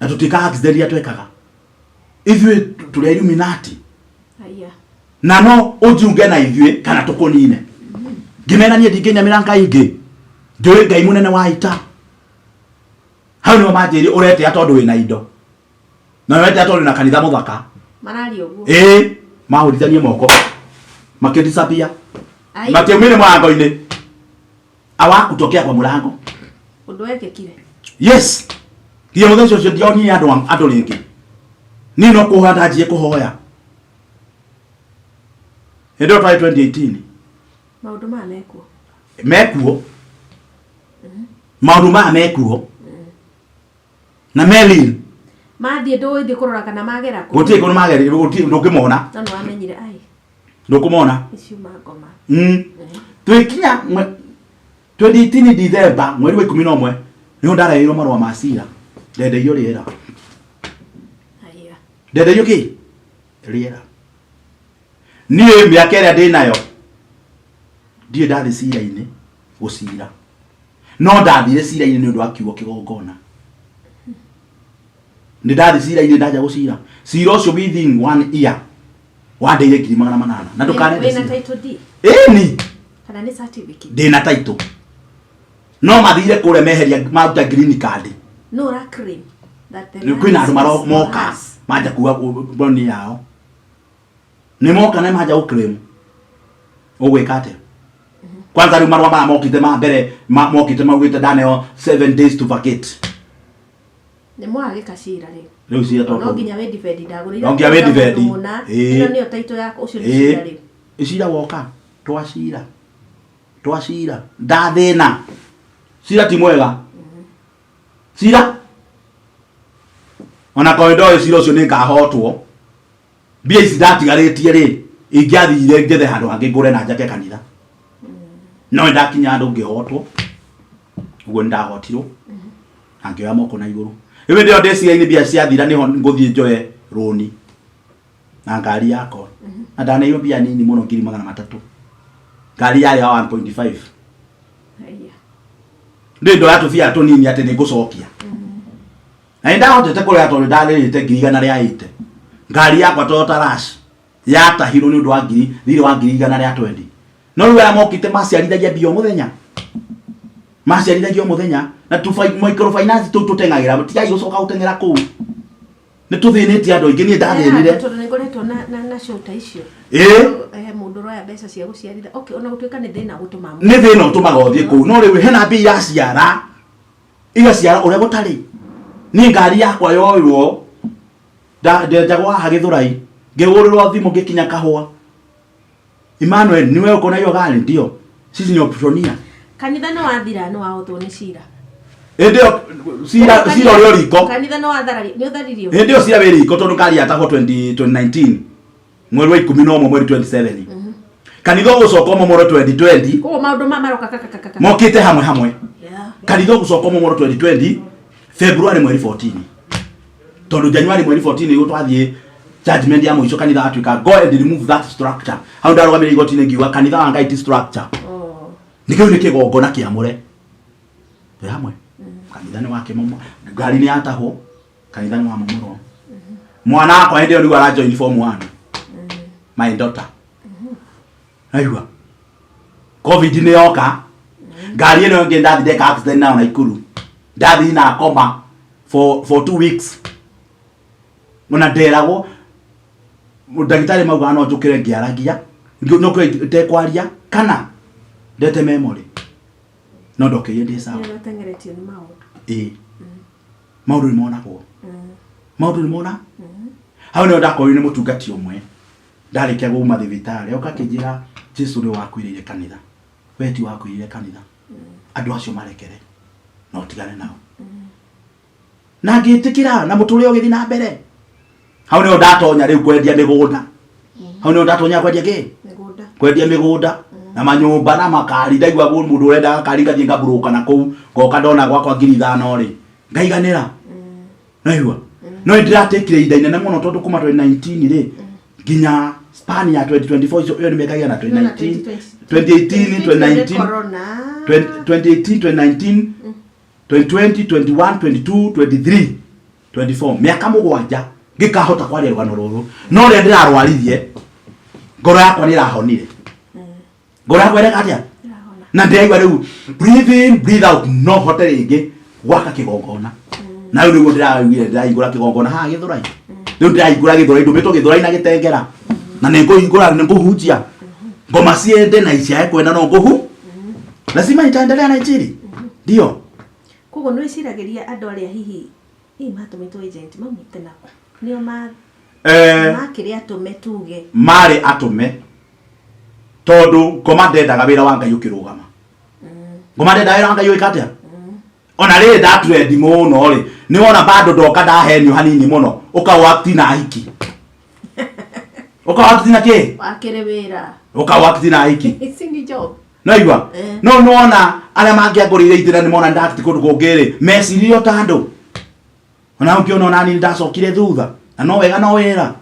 C: na tũtiĩkaga accident iria twekaga ithuĩ tũrĩ Illuminati.
B: Aya.
C: Na no ũnjiunge na ithuĩ kana tũkũnine. Ngĩmera niĩ ndingĩnyamĩra Ngai ingĩ, njũĩ Ngai mũnene wa ita. Hau nĩho manjĩrire ũretĩa tondũ wĩna indo na ũretĩa tondũ wĩna kanitha mũthaka.
B: Mararia ũguo.
C: Ĩĩ, mahũrithanie moko makĩdisappear.
B: Ai.
C: Matiaumire mũrango-inĩ, awakutokea kwa mũrango.
B: Ũndũ wekĩkire.
C: Yes, nginya mũthenya ũcio ndionire andũ andũ rĩngĩ. Niĩ no kũhoya ndanjie kũhoya hĩndĩ ĩyo twarĩ 2018.
B: Maũndũ maya mekuo.
C: Mekuo, maũndũ maya mekuo na melin.
B: Mathiĩ ndũĩthiĩ kũrora kana magera kũ.
C: Gũtirĩ kũndũ mageri, gũtirĩ, ndũngĩmona.
B: No nĩ wamenyire ai.
C: Ndũkũmona.
B: Nĩciuma ngoma.
C: Twĩkinya 2018 December mweri wa 11 nĩho ndareheirwo marũa ma cira ndendeirio rĩera.
B: Aya.
C: Ndendeirio kĩ rĩera. Niĩ mĩaka ĩrĩa ndĩnayo ndirĩ ndathiĩ cira-inĩ gũcira, no ndathire cira-inĩ nĩ ũndũ wa kiugo kĩgongona. Nĩ ndathiĩ cira-inĩ ndanja gũcira cira ũcio within one year wandeire 800,000 na ndũkanende
B: Wĩna
C: cira.
B: title deed?
C: Ĩni.
B: Kana nĩ certificate?
C: Ndĩna title no mathire kũrĩa meheria maruta green card.
B: No ũra claim that the
C: kwĩna
B: land
C: andũ maro
B: is
C: moka
B: yours.
C: manja kuga mboni yao nĩ moka na manja gũclaim ũgwĩka atĩa? Kwanza rĩu marũa maya mokĩte ma mbere mokĩte maugĩte ndaneo 7 days to vacate.
B: Nĩ mwagĩka cira rĩu.
C: Rĩu cira
B: No
C: tondũ
B: nginya wĩ defend ndagũrĩire.
C: No nginya wĩ defend.
B: Mũna.
C: Ĩĩ.
B: Ĩno nĩyo title yako, ũcio nĩ
C: Ĩĩ.
B: cira rĩu.
C: Cira woka twacira twacira ndathĩna. Cira ti mwega cira ona korwo ndoĩ cira ũcio nĩ ngahotwo mbia ici ndatigarĩtie rĩ ingĩathire njethe handũ hangĩ ngũre na njake kanitha no nĩ ndakinya handũ ngĩhotwo ũguo nĩ ndahotirwo na ngĩoya moko na igũrũ. Rĩu hĩndĩ ĩyo ndĩ cira-inĩ mbia ciathira nĩho ngũthiĩ njoye rũni na ngari yakwa na ndaneirwo mbia nini mũno 300,000 ngari yarĩ ya 1.5.
B: Haya.
C: Ndĩ ndoya tũbia tũnini atĩ nĩ ngũcokia na nĩ ndahotete kũrĩha tondũ ndarĩrĩte 180,000. Ngari yakwa Toyota Rush yatahirwo nĩ ũndũ wa ngiri thirĩ wa 120,000 no rĩu aya mokĩte maciarithagia mbia o mũthenya, maciarithagia o mũthenya na tu microfinance tũu tũteng'agĩra tigai gũcoka gũteng'era kũu nĩ tũthĩnĩtie andũ aingĩ. Niĩ ndathĩnire.
B: Tondũ nĩ ngoretwo na show ta icio.
C: Ĩĩ.
B: Mũndũ ũroya mbeca cia gũciarithia. Okay, ona gũtuĩka nĩ thĩna gũtũma.
C: Nĩ thĩna ũtũmaga ũthiĩ kũu no rĩu hena mbia iraciara igaciara ũrĩa gũtarĩ. Niĩ ngari yakwa yoywo ndenjagwo haha Gĩthũrai ngĩhũrĩrwo thimũ ngĩkinya kahũa Emmanuel niwe uko na hiyo gari? Ndio, sisi ni optionia.
B: Kanitha nĩ wathira nĩ wahotwo nĩ cira.
C: Hĩndĩ ĩyo cira cira ũrĩ o riko.
B: Kanitha nĩ watharario, nĩ ũtharirio.
C: Hĩndĩ ĩyo cira wĩ riko tondũ ngari yatahwo 20 2019 mweri wa 11 mweri 27. Kanitha ũgũcoka ũmomorwo 2020.
B: Koguo maũndũ ma maroka kakakakaka.
C: Mokĩte hamwe hamwe.
B: Yeah.
C: Kanitha ũgũcoka ũmomorwo 2020 February mweri 14, tondũ January mweri 14 nĩguo twathiĩ judgment ya mũico. Kanitha watuĩka go and remove that structure. Hau ndarũgamĩrĩire igoti-inĩ ngiuga kanitha wa Ngai ti structure.
B: Oh.
C: Nĩkĩo nĩ kĩgongona kĩamũre. Twĩ hamwe. Kanitha nĩ wakĩmomo, ngari nĩ yatahwo, kanitha nĩ wamomorwo. Mwana wakwa hĩndĩ ĩyo nĩguo arajoin form 1, my daughter. Aigua COVID nĩ yoka, ngari ĩno ĩngĩ ndathi ndeka accident nayo Naikuru, ndathi na koma for 2 weeks. Ona nderagwo ndagĩtarĩ maugaga no njũkĩre ngĩaragia, no tekwaria kana ndete memory, no ndokĩrire ndĩ sawa.
B: Nĩ ũteng'eretio nĩ maũndũ.
C: Ĩĩ, maũndũ nĩ monagwo, maũndũ nĩ mona. Hau nĩho ndakorirwo nĩ mũtungati ũmwe. Ndarĩkia kuma thibitarĩ, oka akĩnjĩra, "Jesu nĩ wakuĩrĩire kanitha, we ti wakuĩrĩire kanitha. Andũ acio marekere na ũtigane nao." Na ngĩtĩkĩra na mũtũrĩre ũgĩthiĩ na mbere. Hau nĩho ndatonya rĩu kwendia mĩgũnda. Hau nĩho ndatonya kwendia kĩ?
B: Mĩgũnda.
C: Kwendia mĩgũnda na manyũmba na makari. Ndaigua mũndũ ũrenda gakari, ngathiĩ ngaburũka na kũu, ngoka ndona gwakwa 5,000 rĩ, ngaiganĩra. Naigua no ndĩratekire ihinda inene mũno, tondũ kuma 2019 rĩ nginya span ya 2024 icio, ĩyo nĩ mĩaka igana. 2019, 2018, 2019.
B: Corona.
C: 2018, 2019, 2020, 21, 22, 23, 24, mĩaka 7 ngĩkahota kwaria rũgano rũrũ. No rĩrĩa ndĩrarwaririe, ngoro yakwa nĩ ĩrahonire. Ngoro yakwa ĩreka atĩa?
B: Ĩrahona.
C: Na ndĩraigua rĩu breathe in, breathe out, no hote rĩngĩ gwaka kĩgongona. Na rĩu nĩguo ndĩraiguire ndĩrahingũra kĩgongona haha Gĩthũrai. Rĩu ndĩrahingũra Gĩthũrai, ndũmĩtwo Gĩthũrai na Gĩtengera, na nĩ ngũhingũra, nĩ ngũhunjia ngoma ciende na iciae kwenda, no ngũhu lazima itaendelea na injili, ndio.
B: Koguo nĩ wĩciragĩria andũ arĩa hihi matũmĩtwo agent maumĩte nako nĩo ma makĩrĩ atũme tuge?
C: Marĩ atũme, tondũ ngoma ndendaga wĩra wa Ngai ũkĩrũgama. Ngoma ndendaga wĩra wa Ngai ũgĩka atĩa? Ona rĩrĩ ndatrendi mũno rĩ, nĩ wona bado ndoka ndahenio hanini mũno, ũkawakti na hiki, ũkawakti na kĩ?
B: Wakĩrĩ wĩra.
C: Ũkawakti na hiki.
B: Ici ni job.
C: Naigua.
B: Eh.
C: No nĩwona arĩa mangĩangũrĩire itĩra, nĩ mona ndakti kũndũ kũngĩ rĩ, mecirio ta andũ ona ũngĩona ona niĩ ndacokire thutha, na no wega no wĩra.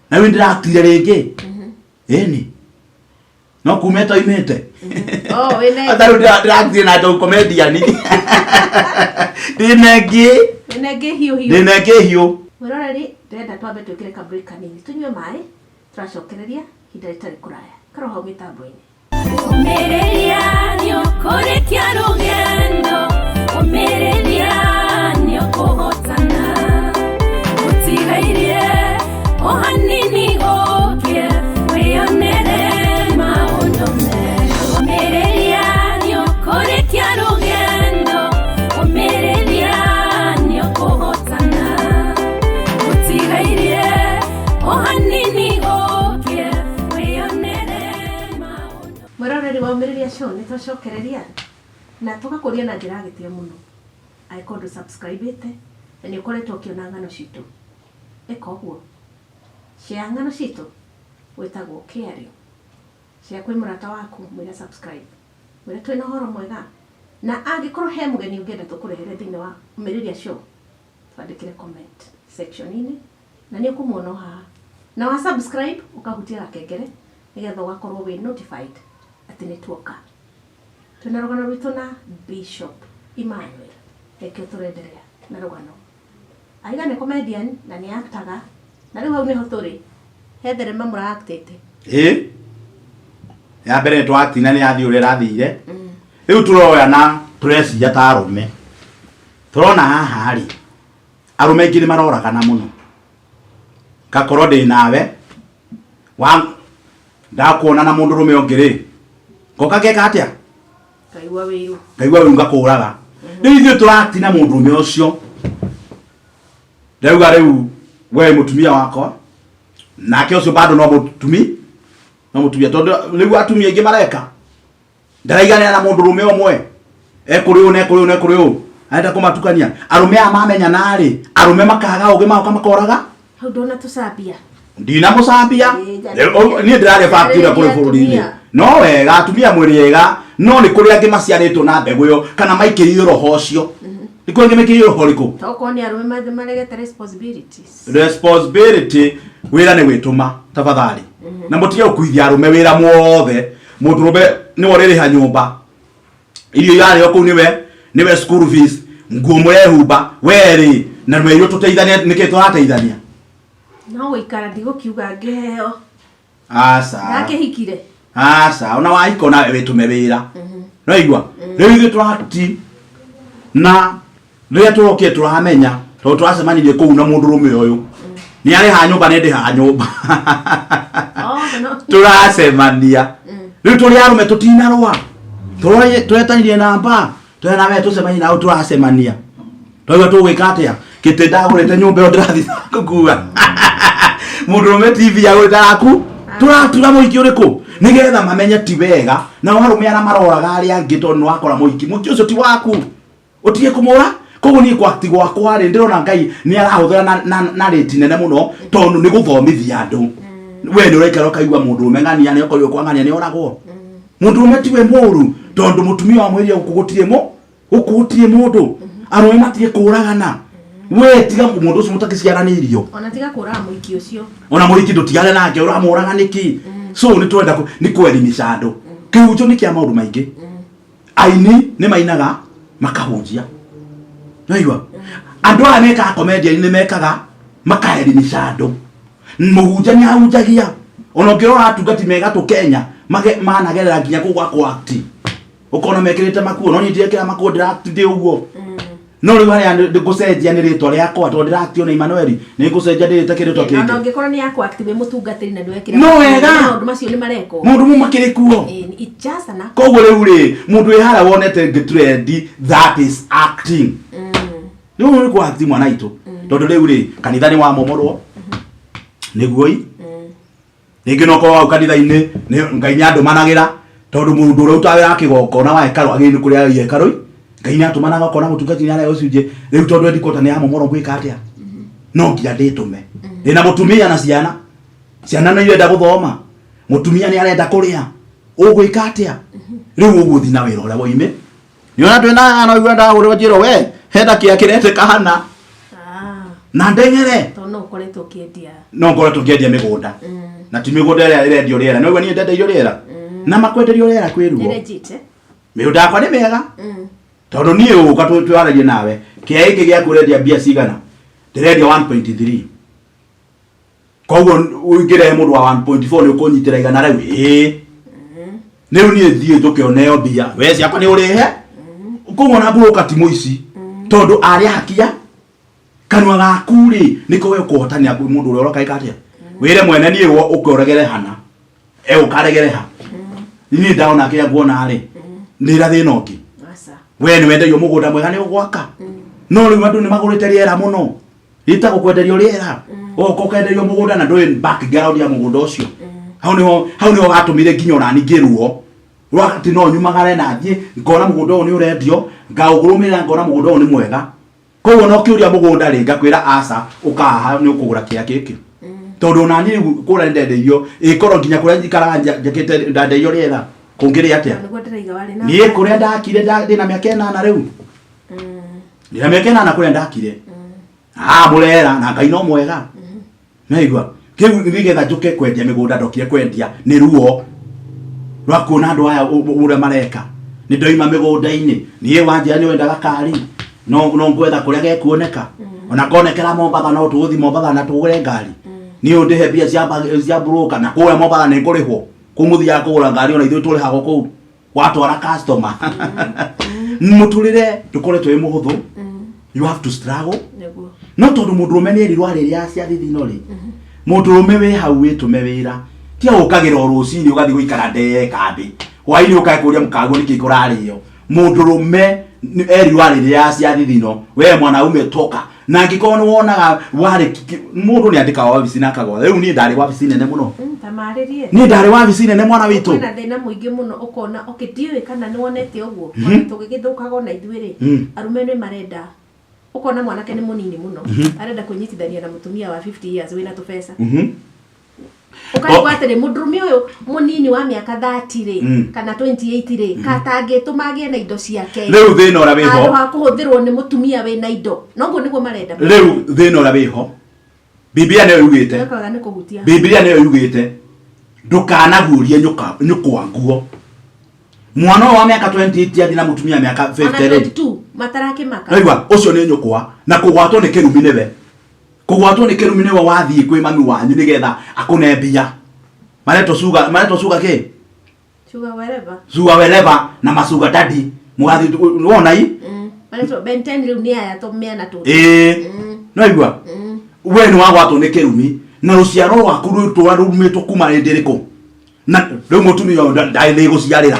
C: Na rĩu ndĩratire rĩngĩ, ĩni no kuma ĩtoimĩte.
B: Oh, wĩna
C: Ata rĩu ndĩratire na Njogu comedian, ndĩna ĩngĩ.
B: Wĩna ĩngĩ hiũ hiũ.
C: Ndĩna ĩngĩ hiũ.
B: Mwĩroreri, ndĩrenda twambe twĩkĩre ka break kanini, tũnyue maĩ, tũracokereria ihinda rĩtarĩ kũraya. Karwo hau mĩtambo-inĩ.
A: Ũmĩrĩria nĩũkũrĩkia rũgendo, ũmĩrĩria nĩũkũhotana. Gũtigairie o hanini ũkĩe wĩonere maũndũ mega. Ũmĩrĩria nĩũkũrĩkia rũgendo, ũmĩrĩria nĩũkũhotana. Gũtigairie o hanini ũkĩe wĩonere maũndũ.
B: Mwĩroreri wa Ũmĩrĩria Show, nĩ twacokereria na tũgakũria na njĩra ya gĩtĩo mũno. Angĩkorwo ndũ subscribe-ĩte na nĩ ũkoretwo ũkĩona ng'ano citũ, ĩka ũguo, share ng'ano citũ, gwĩtagwo caring. Share kwĩ mũrata waku, mwĩre subscribe, mwĩre twĩna ũhoro mwega. Na angĩkorwo he mũgeni ũngĩenda tũkũrehere thĩinĩ wa Ũmĩrĩria Show, twandĩkĩre comment section-inĩ na nĩ ũkũmuona o haha. Na wa subscribe, ũkahutia gakengere nĩgetha ũgakorwo wĩ notified atĩ nĩ tuoka. Twĩna rũgano rwitũ na Bishop Emmanuel, nĩkĩo tũrenderea na rũgano. Aiga nĩ comedian na nĩ actaga, na rĩu hau nĩho tũrĩ, he thenema mũraactĩte.
C: Ĩ ya mbere nĩ twatina, nĩ yathiĩ ũrĩa ĩrathire. Rĩu tũroya na tũreciria ta arũme, tũrona haha rĩ, arũme aingĩ nĩ maroragana mũno. Ngakorwo ndĩ nawe wa ndakuona na mũndũrũme ũngĩ rĩ, ngoka ngeka atĩa?
B: Ngaigua wĩiru.
C: Ngaigua rĩu ngakũraga. Rĩu ithuĩ tũratina mũndũrũme ũcio, ndauga rĩu we mũtumia wakwa, nake ũcio bado no mũtumi, no mũtumia, tondũ rĩu atumia aingĩ mareka ndaraiganĩra na mũndũrũme ũmwe, ekũrĩ ũũ na ekũrĩ ũũ na ekũrĩ ũũ, arenda kũmatukania. Arũme aya mamenyana rĩ, arũme makaga ũgĩ, magoka makoraga.
B: Hau ndona tũcambia.
C: Ndinamũcambia.
B: Ĩĩ,
C: Niĩ ndĩrarĩa factory kũrĩ
B: njarĩria
C: bũrũri-inĩ.
B: atumia.
C: No wega atumia mwĩrĩ ega, no nĩ kũrĩ angĩ maciarĩtwo na mbegũ ĩyo kana maikĩrĩirio roho ũcio. Nĩ kũrĩ angĩ maikĩrĩirio roho ũrĩkũ?
B: Tokorwo nĩ arũme maregete responsibilities.
C: Responsibility, wĩra nĩ gwĩtũma tafadhali, na mũtige gũkuithia arũme wĩra mwothe. Mũndũrũme nĩwe ũrĩrĩha nyũmba, irio irarĩo kũu nĩwe, nĩwe school fees, nguo mũrehumba werĩ, na mwerirwo tũteithanie. Nĩkĩ tũrateithania?
B: No gũikara ndigũkiuga ngĩheo.
C: Aca.
B: Ndakĩhikire.
C: Aca, ona wahiko nawe wĩtũme wĩra. No igua rĩu ithuĩ tũrati na rĩrĩa tũrokire tũramenya tondũ tũracemanirie kũu na mũndũrũme ũyũ nĩ arĩha nyũmba, nĩ ndĩha nyũmba.
B: Oh, no.
C: Tũracemania rĩu tũrĩ arũme, tũtinarũa, tũretanirie namba twena nawe, tũcemanie nao, tũracemania, twaigua tũgwĩka atĩa. Kĩtĩ ndagũrĩte nyũmba ĩyo ndĩrathiĩ gũkua, mũndũrũme TV agũrĩte araku, tũratura mũhiki ũrĩkũ nĩgetha mamenye ti wega. Nao arũme arĩa maroraga arĩa angĩ, tondũ nĩ wakora mũhiki, mũhiki ũcio ti waku, ũtige kũmũra. Koguo niĩ kwakti gwakwa rĩ, ndĩrona Ngai nĩ arahũthĩra na rĩti nene mũno, tondũ nĩ gũthomithia andũ. We nĩ ũraikara ũkaigua mũndũrũme ng'ania nĩ okorirwo kwa ng'ania nĩ oragwo. Mũndũrũme tiwe mũru, tondũ mũtumia wa mwĩrire gũkũ gũtirĩ mũ gũkũ gũtirĩ mũndũ. Arũme matige kũragana. We tiga mũndũ ũcio mũtakĩciaranĩirio.
B: Ona tiga kũraga mũhiki ũcio.
C: Ona mũhiki ndũtigane nake, ũramũraga nĩkĩ? So nĩ twenda nĩ kwelimisha andũ. Kĩhunjo nĩ kĩa maũndũ maingĩ. Aini nĩ mainaga makahunjia, naigua andũ aya mekaga comedian nĩ mekaga makaelimisha andũ. Mũhunjia nĩ ahunjagia. Ona ũngĩrora atungati megatũ Kenya managerera nginya kũu gwa kũ-act, ũkona mekĩrĩte makuo, no niĩ ndirekĩra makuo, ndĩra-act ndĩ ũguo. No rĩu harĩa ngũcenjia nĩ rĩtwa rĩakwa, tondũ ndĩra-act ona Emmanuel, nĩ ngũcenjia ndĩrĩte kĩrĩtwa
B: Na
C: kĩngĩ.
B: ũngĩkorwo nĩ ya act wĩ mũtungatĩri na ndwekĩra
C: No wega.
B: maũndũ macio nĩ marekwo.
C: Maũndũ mau makĩrĩ kuo.
B: Ĩĩ, it's just an act.
C: Koguo rĩu rĩ, mũndũ wĩ harĩa wonete ngĩtrendi, that is acting. Rĩu nĩ kwa acting, mwana itũ, tondũ rĩu rĩ, kanitha nĩ wamomorwo nĩguo i rĩngĩ no korwo hau kanitha-inĩ Ngai nĩ andũmanagĩra, tondũ mũndũ ũrĩa ũrutaga wĩra wa kĩgongona wa hekarũ agĩrĩirwo nĩ kũrĩa hekarũ. Ngai nĩ atũmanaga, ũkona mũtungati nĩ arĩa gĩcunjĩ. Rĩu tondũ headquarter nĩ yamomorwo, ngwĩka atĩa? No nginya ndĩtũme. Ndĩna mũtumia na ciana, ciana nĩ irenda gũthoma, mũtumia nĩ arenda kũrĩa, ũgwĩka atĩa? Rĩu ũgũthiĩ na wĩra ũrĩa woime. Nĩ ona twĩna no igua ndagũrĩrwo, njĩrwo we hena kĩa kĩretĩka hana
B: Ah,
C: na ndeng'ere.
B: Tondũ no ũkoretwo ũkĩendia.
C: No ngoretwo ngĩendia mĩgũnda, na ti mĩgũnda ĩrĩa ĩrendio rĩera. No igua niĩ ndendeirio rĩera na makwenderio rĩera
B: Nĩ
C: kwĩruo.
B: legit, eh?
C: Mĩgũnda yakwa nĩ mĩega, tondũ niĩ ũka twaragie nawe kĩa ĩngĩ gĩaku ũrendia mbia cigana? Ndĩrendia 1.3. Koguo ũngĩrehe mũndũ wa 1.4 nĩ ũkũnyitĩra igana rĩu. Ĩĩ, rĩu niĩ thiĩ njũke oneo mbia we ciakwa nĩ ũrĩhe. Koguo ona mburũka ti mũici, tondũ arĩa hakia kanua gaku rĩ, nĩko we ũkũhotania mũndũ ũrĩa ũroka ĩka atĩa. Wĩre mwene niĩ ũke ũregere hana, e ũkaregere ha. Niĩ ndaona kĩrĩa nguona rĩ, nĩra thĩna ũngĩ.
B: Aca.
C: We nĩ wenderio mũgũnda mwega, nĩ ũgwaka, no rĩu andũ nĩ magũrĩte rĩera mũno, rĩtagwo kwenderio rĩera. Ũgoka ũkenderio mũgũnda na ndũĩ background ya mũgũnda ũcio. Hau nĩho gatũmire nginya onani ngĩruo rwa atĩ no nyumagare na thiĩ ngona mũgũnda ũyũ nĩ ũrendio, ngaũgũrũmĩrĩra, ngona mũgũnda ũyũ nĩ mwega. Koguo no kĩũria mũgũnda rĩ, ngakwĩra aca, ũkahaha nĩ ũkũgũra kĩrĩa gĩkĩ, tondũ ona niĩ rĩu kũrĩa nĩndendeirio ĩkorwo nginya kũrĩa njikaraga njakĩte ndendeirio rĩera kũngĩrĩ atĩa.
B: Nĩguo ndĩraiga warĩ na
C: Niĩ kũrĩa ndakire ndĩna mĩaka 8 rĩu, ndĩna mĩaka 8 kũrĩa ndakire mũrera na Ngai no mwega. Naigua kĩu nĩgetha njũke kwendia mĩgũnda, ndokire kwendia nĩ ruo rwa kuona andũ aya ũrĩa mareka. Nĩ ndoima mĩgũnda-inĩ, niĩ wanjĩra nĩ wendaga kari, no ngwetha kũrĩa gekuoneka, ona konekera Mombatha, no tũgũthiĩ Mombatha na tũgũre ngari. Niĩ ũndĩhe mbia cia broker, na kũrĩa Mombatha nĩ ngũrĩhwo. Kũu mũthiaga kũgũra ngari, ona ithuĩ tũrĩhagwo kũu watwara customer. Mũtũrĩre ndũkoretwo wĩ mũhũthũ, you have to struggle.
B: Nĩguo.
C: No tondũ mũndũrũme nĩ erirwo arĩrĩa cia thithino rĩ, mũndũrũme wĩ hau wĩtũme wĩra, tia ũkagĩra o rũcinĩ ũgathiĩ gũikara ndee kambĩ, hwainĩ ũkae kũria mũkaguo nĩkĩ kũrarĩo. Mũndũrũme erirwo arĩrĩa cia thithino. We mwanaume toka, na angĩkorwo nĩ wonaga warĩ mũndũ nĩ andĩkaga wabici na akagwa. Rĩu niĩ ndarĩ wabici nene mũno.
B: Ta marĩrie.
C: Niĩ ndarĩ wabici nene, mwana witũ.
B: Kwĩna thĩna mũingĩ mũno ũkona, okay, ndiũĩ kana nĩ wonete ũguo, ona tũgĩgĩthũkaga ona ithuĩ rĩ, arũme nĩ marenda, ũkona mwanake nĩ mũnini mũno, arenda kwĩnyitithania na mũtumia wa 50 years wĩna tũbeca. Ũkaigua atĩrĩ mũndũrũme ũyũ mũnini wa mĩaka 30 rĩ kana 28 rĩ katangĩtũma agĩe na indo ciake
C: Rĩu thĩna ũrĩa wĩho,
B: handũ ha kũhũthĩrwo nĩ mũtumia wĩna indo, noguo nĩguo marenda.
C: Rĩu thĩna ũrĩa wĩho, Biblia nĩyo yugĩte.
B: Wekaga nĩ kũhutia.
C: Biblia nĩyo yugĩte ndũkanaguũrie nyũkwa nguo. Mwana ũyũ wa mĩaka 28 athiĩ na mũtumia mĩaka
B: Ona
C: 50 rĩ,
B: 22 matarakĩmaka.
C: Naigua ũcio nĩ nyũkwa na kũgwatwo nĩ kĩrumi nĩwe. Kũgwatwo nĩ kĩrumi nĩwe wathiĩ kwĩ mami wanyu nĩgetha akũne mbia. Maretwo sugar, maretwo sugar kĩ?
B: Sugar wherever.
C: Sugar wherever na masugar daddy. Mũgathiĩ wona i?
B: Maretwo Ben 10 rĩu nĩ aya tũmĩana tũtũ.
C: Ĩĩ. Naigua? We nĩ wagwatwo nĩ kĩrumi na rũciaro rwaku rũtũra rumĩtwo kuma hĩndĩ ĩrĩkũ? Na rĩu mũtumia ũyũ ndarĩ gũciarĩra.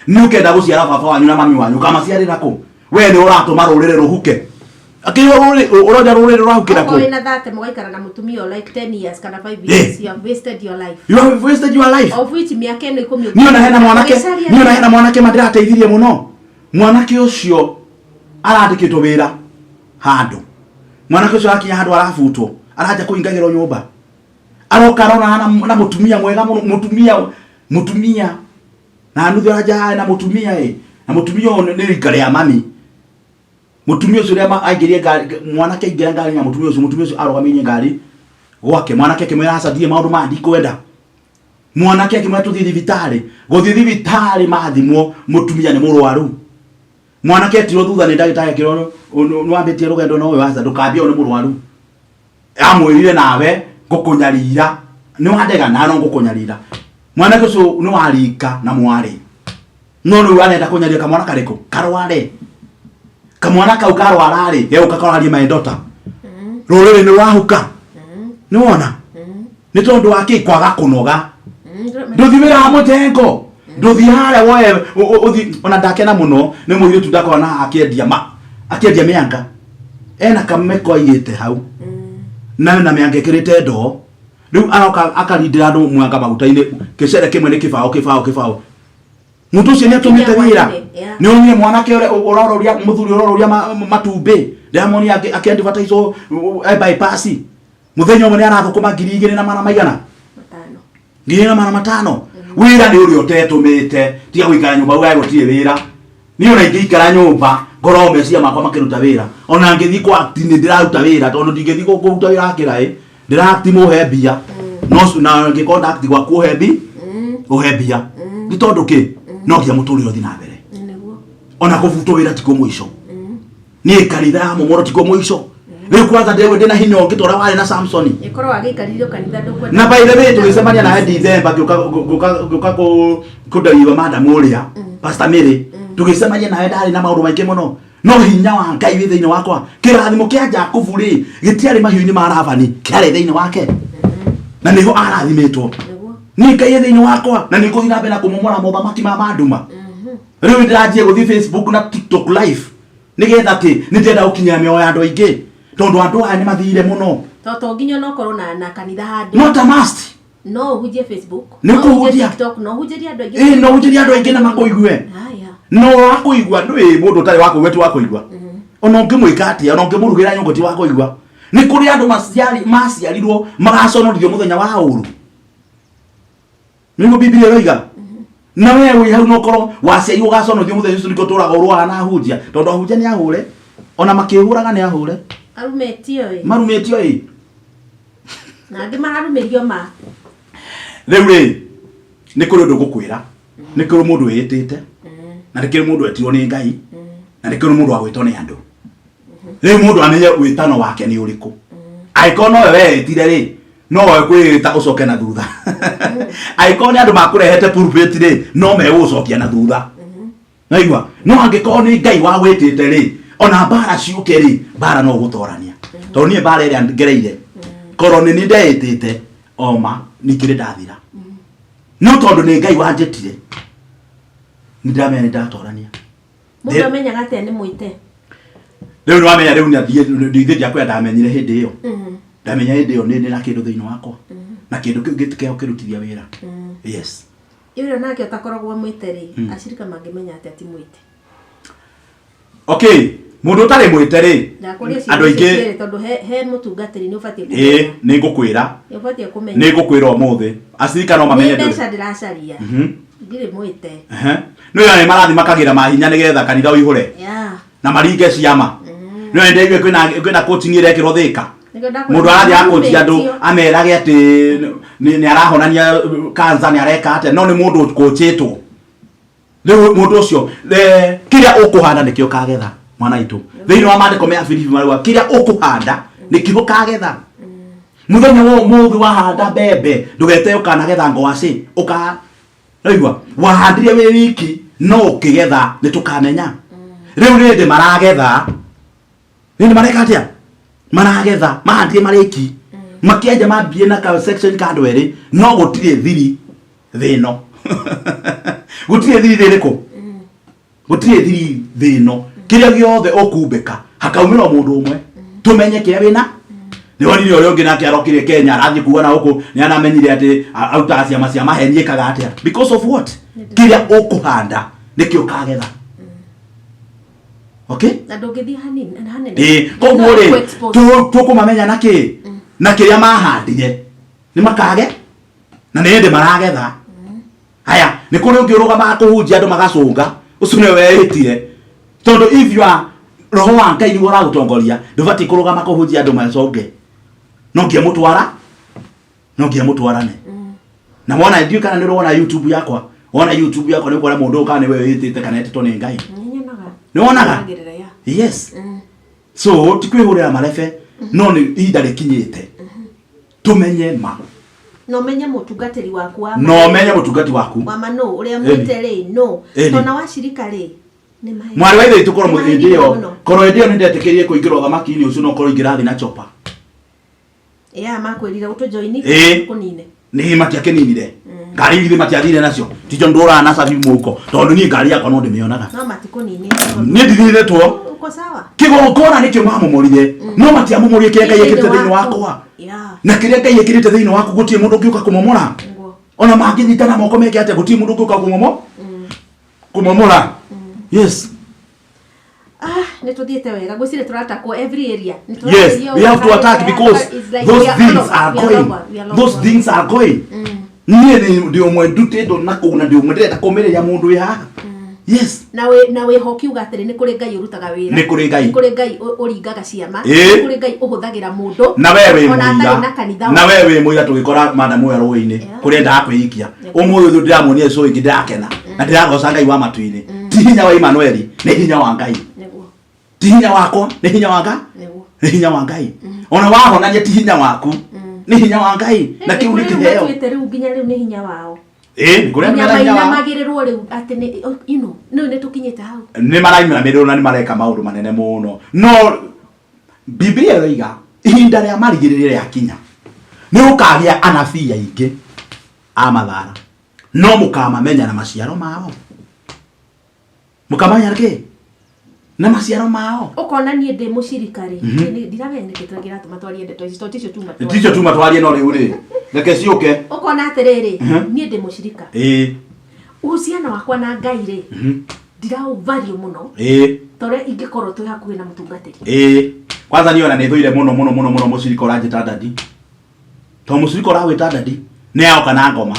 C: Nĩ ũkenda gũciara baba wanyu na mami wanyu ũkamaciarĩra kũ? We nĩ ũratũma rũrĩrĩ rũhuke. Akĩrĩ rũrĩrĩ ũroria rũrĩrĩ rũrahukĩra
B: Okorwo
C: kũ?
B: wĩna 30 mũgaikara na mũtumia o like 10 years kana 5 years, you have wasted your life.
C: You have wasted your life.
B: Of which mĩaka ĩno ikũmi
C: Niĩ ona hena mwanake,
B: ũgĩcaria
C: niĩ ona hena mwanake mandĩrateithirie mũno. Mwanake ũcio arandĩkĩtwo wĩra handũ. Mwanake ũcio arakinya handũ arabutwo, aranja kũingagĩrwo nyũmba. Aroka arona na mũtumia mwega mũno, mũtumia na nuthu aranja na mũtumia ĩ, na mũtumia ũyũ nĩ rika rĩa mami. Mũtumia ũcio ũrĩa aingĩrie ngari, mwanake aingĩra ngari na mũtumia ũcio, mũtumia ũcio arũgamĩirie ngari gwake. Mwanake akĩmwĩra aca thiĩ maũndũ maya ndikwenda. Mwanake akĩmwĩra tũthiĩ thibitarĩ. Gũthiĩ thibitarĩ mathimwo mũtumia nĩ mũrwaru. Mwanake etirwo thutha nĩ ndagĩtarĩ akĩrwo nĩwambĩtie rũgendo na ũyũ aca ndũkambie ũyũ nĩ mũrwaru. Amwĩrire nawe ngũkũnyarira. Nĩwandega na no ngũkũnyarira. Mwanake ũcio nĩwarika na mwarĩ. No rĩu arenda kũnyaria kamwana karĩkũ? Karware. Kamwana kau karwara rĩ, gegũka kararie my daughter. Rũrĩrĩ nĩ rwahuka. Nĩwona? Nĩ tondũ wa kĩ? Kwaga kũnoga. Ndũthi wĩra wa mũjengo. Ndũthi harĩa woe ũthi ona ndakena mũno nĩ mũirĩtu ndakona akĩendia ma akĩendia mĩanga. Ena kameko aigĩte hau. Na na mĩanga ĩkĩrĩte ndoo. Rĩu aroka akarindĩra andũ mwanga maguta-inĩ kĩcere kĩmwe nĩ kĩbaũ kĩbaũ kĩbaũ. Mũndũ ũcio nĩ atũmĩte wĩra. Nĩ onire mwanake ũrĩa ũrororia mũthuri ũrororia matumbĩ. Ndĩramuonia akĩ-advertise bypass. Mũthenya ũmwe nĩ arathũkũma ngiri igĩrĩ na magana maigana?
B: Matano.
C: Ngiri na magana matano. Wĩra nĩ ũrĩa ũtetũmĩte. Tiga gũikara nyũmba ugae gũtirĩ wĩra. Niĩ ona ingĩikara nyũmba ngorwo meciria makwa makĩruta wĩra. Ona ngĩthiĩ kwa act nĩ ndĩraruta wĩra tondũ ndingĩthiĩ kũruta wĩra akĩra ĩ. Ndĩra act mũhe mbia. No na ngĩkorwo nda act gwaku ũhe mbi, ũhe mbia. Nĩ tondũ kĩ? No nginya mũtũrĩre ũthiĩ na mbere.
B: Nĩguo.
C: Ona kũbutwo wĩra tikuo mũico. Niĩ kanitha ya mũmoro tikuo mũico. Rĩu kwanza ndĩrĩ ndĩna hinya ũngĩ ta ũrĩa warĩ na Samsoni.
B: Ĩkorwo wagĩikarire kanitha ndũkwenda.
C: Na by the way tũgĩcemania nawe December ngĩũka kũndariwa madam ũrĩa Pastor Mary. Tũgĩcemania nawe ndarĩ na maũndũ maingĩ mũno. No hinya wa Ngai wĩ thĩinĩ wakwa. Kĩrathimo kĩa Jakubu rĩ gĩtiarĩ mahiũ-inĩ ma Labani, kĩarĩ thĩinĩ wake. Na nĩho arathimĩtwo.
B: Nĩguo.
C: Niĩ Ngai e thĩinĩ wakwa na nĩ ngũthiĩ na mbere na kũmomora mothamaki ma manduma. Rĩu ndĩranjia gũthiĩ Facebook na TikTok live nĩgetha atĩ nĩ ndĩrenda gũkinyĩra mĩoyo ya andũ aingĩ tondũ andũ aya nĩ mathire mũno.
B: To to nginya no korwo na kanitha handũ.
C: Not a must.
B: No ũhunjie Facebook,
C: Nĩ
B: no ũhunjie
C: kũhunjia.
B: TikTok, no ũhunjĩrie andũ aingĩ.
C: Ĩĩ, no ũhunjĩrie andũ aingĩ na makũigue.
B: Haya.
C: No wa kũigua ndũĩ mũndũ ũtarĩ wa kũigua ti wa kũigua. Ona ũngĩmwĩka atĩa, ona ũngĩmũrugĩra nyũngũ ti wa kũigua. Nĩ kũrĩ andũ maciarirwo magaconorithio mũthenya wa ũru. Nĩguo Biblia ĩroiga. Na we wĩ hau no ũkorwo waciarirwo ũgaconorithio mũthenya ũcio nĩkĩo ũtũraga ũrũaga na ahunjia. Tondũ ahunjia nĩ ahũre. Ona makĩhũraga nĩ ahũre.
B: Arumĩtio ĩ.
C: Marumĩtio ĩ.
B: Na angĩ mararumĩrio ma.
C: Rĩu rĩ, nĩ kũrĩ ũndũ ngũkwĩra. Nĩ kũrĩ mũndũ wĩĩtĩte. Na nĩ kũrĩ mũndũ wetirwo nĩ Ngai. Na nĩ kũrĩ mũndũ wagwĩtwo nĩ andũ. Rĩu mũndũ amenye wĩtano wake nĩ ũrĩkũ. Angĩkorwo nowe weĩtire rĩ, no we kwĩĩta ũcoke na thutha. Angĩkorwo nĩ andũ makũrehete pulpit rĩ, no megũgũcokia na thutha. Naigua? No angĩkorwo nĩ Ngai wagwĩtĩte rĩ, ona mbara ciũke rĩ, mbara no ũgũtorania. Tondũ niĩ mbara ĩrĩa ngereire, korwo nĩ niĩ ndeĩtĩte, oma ningĩ ndathira. No tondũ nĩ Ngai wanjĩtire, nĩ ndĩramenya nĩ ndatorania.
B: Mũndũ amenyaga atĩa nĩ mwĩte?
C: Rĩu nĩ wamenya rĩu nĩ athiĩ, ndigithĩ ndiakwĩra ndamenyire hĩndĩ ĩyo. Ndamenya hĩndĩ ĩyo nĩ na kĩndũ thĩinĩ wakwa. Na kĩndũ kĩu gĩtikĩheo kĩrutithia wĩra. Yes.
B: Ĩyo nake ũtakoragwo mwĩte rĩ, acirika mangĩmenya atĩa ti mwĩte?
C: Okay, Mũndũ ũtarĩ mwĩte rĩ,
B: Ndakũria
C: andũ
B: ciũria icio
C: aingĩ
B: cierĩ tondũ he mũtungatĩri nĩ ũbatiĩ
C: ĩ
B: kũmenya.
C: nĩ ngũkwĩra.
B: Nĩ ũbatiĩ kũmenya.
C: Nĩ ngũkwĩra ũmũthĩ acirika no
B: Nĩ
C: mamenye ndũrĩ.
B: mbeca ndĩracaria. Ndirĩ mwĩte.
C: Ehe. Nĩ ũrĩa nĩ marathiĩ makagĩra mahinya nĩgetha kanitha ũihũre
B: Yeah.
C: na maringe ciama. Nĩ ũrĩa ndĩraigua kwĩna coaching ĩrekĩrwo Thĩka.
B: Nĩkĩo ndakwĩra
C: Mũndũ arathiĩ akũnjia andũ
B: marumĩtio.
C: amerage atĩ nĩ arahonania kansa, nĩ areka atĩa, no nĩ mũndũ kũnjĩtwo. Rĩu mũndũ ũcio kĩrĩa ũkũhanda nĩkĩo ũkagetha, mwana witũ. Thĩinĩ wa maandĩko mea Filipi marauga kĩrĩa ũkũhanda nĩkĩo ũkagetha. Mũthenya wa ũmũthĩ wahanda mbembe, ndũgete ũkanagetha ngwacĩ, ũka raigua wahandire wĩ wiki no ũkĩgetha nĩ tũkamenya. Rĩu rĩndĩ maragetha, rĩndĩ mareka atĩa? Maragetha mahandire marĩki, makĩenja mambie na ka section ka andũ erĩ, no gũtirĩ thiri thĩ ĩno, gũtirĩ thiri thĩ ĩrĩkũ, gũtirĩ thiri thĩ ĩno. Kĩrĩa gĩothe ũkumbĩka hakaumĩra o mũndũ ũmwe tũmenye kĩrĩa wĩna. Nĩ wonire ũrĩa ũngĩ nake arokire Kenya arathiĩ kuga na gũkũ nĩ aramenyire atĩ arutaga ciama cia maheni ĩkaga atĩa? Because of what? Kĩrĩa ũkũhanda nĩkĩo ũkagetha. Okay.
B: Na ndũngĩthiĩ hanini hanene.
C: Ĩ koguo
B: No
C: rĩ,
B: ĩkũ-expose.
C: tũkũmamenya na kĩ? Na kĩrĩa mahandire nĩ makage na nĩ hĩndĩ maragetha. Haya, nĩ kũrĩ ũngĩ ũrũgamaga kũhunjia andũ magacũnga, ũcio nĩwe wehĩtire, tondũ if you are roho wa Ngai nĩguo ũragũtongoria, ndũbatiĩ kũrũgama kũhunjia andũ maconge. No nginya mũtwara, no nginya mũtwarane. Na wona ndiũĩ kana nĩ ũrona YouTube yakwa, wona YouTube yakwa nĩ ũkuona mũndũ ũyũ kana nĩwe wĩtĩte kana etĩtwo nĩ Ngai.
B: Nĩnyonaga.
C: Nĩ wonaga?
B: Nĩnyonaga, yeah.
C: Yes. So ti kwĩhũrĩra marebe, no nĩ ihinda rĩkinyĩte tũmenye ma.
B: Na ũmenye mũtungatĩri waku wa
C: Na ũmenye mũtungati waku
B: wa ma nũ ũrĩa
C: Ĩni.
B: mwĩte rĩ nũ.
C: Ĩni.
B: Tondũ wacirika rĩ nĩ mahe.
C: Mwarĩ wa ithe witũ, korwo
B: Nĩ
C: hĩndĩ ĩyo
B: mahenirio mũno.
C: korwo hĩndĩ ĩyo nĩ ndetĩkĩrire kũingĩra ũthamaki-inĩ ũcio, no korwo ingĩrathiĩ na chopa.
B: Yeah, makwĩrire ũtũjoini
C: Ĩĩ.
B: kũnine.
C: Nĩ matiakĩninire ngari ithe, matiathire nacio. Tijo ndũraga na cabi mũhuko, tondũ niĩ ngari yakwa no ndĩmĩonaga.
B: No matikũninire.
C: Niĩ ndithirĩtwo.
B: Uko sawa.
C: Kĩgongona nĩkĩo mamomorire, no matiamomorire kĩrĩa Ngai ekĩrĩte thĩinĩ wakwa.
B: Yeah.
C: Na kĩrĩa Ngai ekĩrĩte thĩinĩ waku gũtirĩ mũndũ ũngĩũka kũmomora.
B: Nĩguo.
C: Ona mangĩnyitana moko meke atĩa, gũtirĩ mũndũ ũngĩũka kũmomora. Yes.
B: Ah, nĩ tũthiĩte wega, ngwĩciria tũratakwo every area. Nĩ
C: Yes,
B: tũrateithio
C: we have to attack because
B: It's like
C: those
B: we are all
C: things
B: over,
C: are
B: we are
C: going,
B: all over, we are all
C: those
B: over.
C: things are going. Niĩ nĩ ndĩ ũmwe ndutĩtwo na kũu na ndĩ ũmwe ndĩrenda kũmĩrĩria mũndũ wĩ haha. Yes.
B: Na wĩ na wĩhokiuga atĩrĩ, nĩ kũrĩ Ngai ũrutaga wĩra.
C: Nĩ kũrĩ Ngai.
B: Nĩ kũrĩ Ngai ũringaga ciama.
C: Ĩĩ.
B: Nĩ kũrĩ Ngai ũhũthagĩra mũndũ
C: Na we wĩ
B: ona atarĩ
C: mũira
B: na kanitha.
C: Na we wĩ mũira tũgĩkora madamu ũyũ rũĩ-inĩ kũrĩa endaga kwĩikia. Ũmũthĩ ũyũ ndĩramuonia icũ ĩngĩ, ndĩrakena na ndĩragoca Ngai wa matu-inĩ. Ti hinya wa Emmanuel, nĩ hinya wa Ngai.
B: Nĩguo.
C: Ti hinya wakwa, nĩ hinya wa Ngai.
B: Nĩguo.
C: Nĩ hinya wa Ngai. Ona wahonania ti hinya waku, nĩ hinya wa Ngai, na kĩu nĩ kĩheo.
B: Matuĩte rĩu nginya rĩu nĩ hinya wao.
C: Ĩĩ, nĩ kũrĩa
B: Nginya
C: mena hinya wao.
B: mainamagĩrĩrwo rĩu atĩ nĩ rĩu nĩ tũkinyĩte hau.
C: Nĩ marainamĩrĩrwo na nĩ mareka maũndũ manene mũno, no Biblia ĩroiga ihinda rĩa marigĩrĩrio rĩakinya nĩ gũkagĩa anabii aingĩ a mathara, no mũkamamenya na maciaro mao. Mũkamamenya na kĩ? Na maciaro mao.
B: Ũkona niĩ ndĩ mũcirika rĩ, ndiramenya nĩkĩ kĩratũma twarie ndeto ici, tondũ ticio tuma twarie.
C: Ticio tuma twarie, no rĩu rĩ, reke ciũke.
B: Ũkona atĩrĩrĩ, niĩ ndĩ mũcirika, uhusiano wakwa na Ngai rĩ, ndiraũvario mũno ta ũrĩa ingĩkorwo twĩ hakuhĩ na mũtungatĩri.
C: Ĩĩ, kwanza niĩ ona nĩ thũire mũno mũno mũno mũno mũcirika ũranjĩta daddy, tondũ mũcirika ũragwĩta daddy nĩ aoka na ngoma.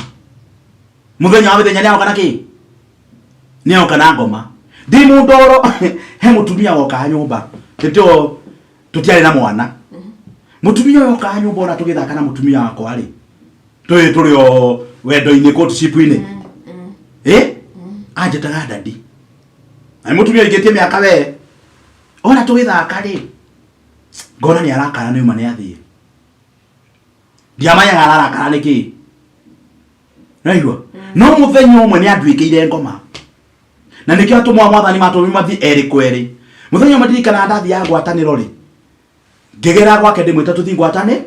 C: Mũthenya wa mĩthenya nĩ aoka na kĩ? Nĩ aoka na ngoma. Ndĩ mũndoro, he mũtumia wokaga nyũmba hĩndĩ ĩyo tũtiarĩ na mwana. Mũtumia ũyũ okaga nyũmba, ona tũgĩthaka na mũtumia wakwa rĩ, tũrĩ o wendo-inĩ, courtship-inĩ, ĩ anjĩtaga daddy. Na nĩ mũtumia ũingĩtie mĩaka we. Ona tũgĩthaka rĩ, ngona nĩ arakara, nĩ uma nĩ athiĩ. Ndiamenyaga ararakara nĩkĩ, naigua. No mũthenya ũmwe nĩ anduĩkĩire ngoma, na nĩkĩo atũmwo a Mwathani matũmi mathiĩ erĩ kwerĩ. Mũthenya ũmwe ndirikanaga ndathiaga ngwatanĩro rĩ, ngĩgera gwake ndĩmwĩta tũthiĩ ngwatane,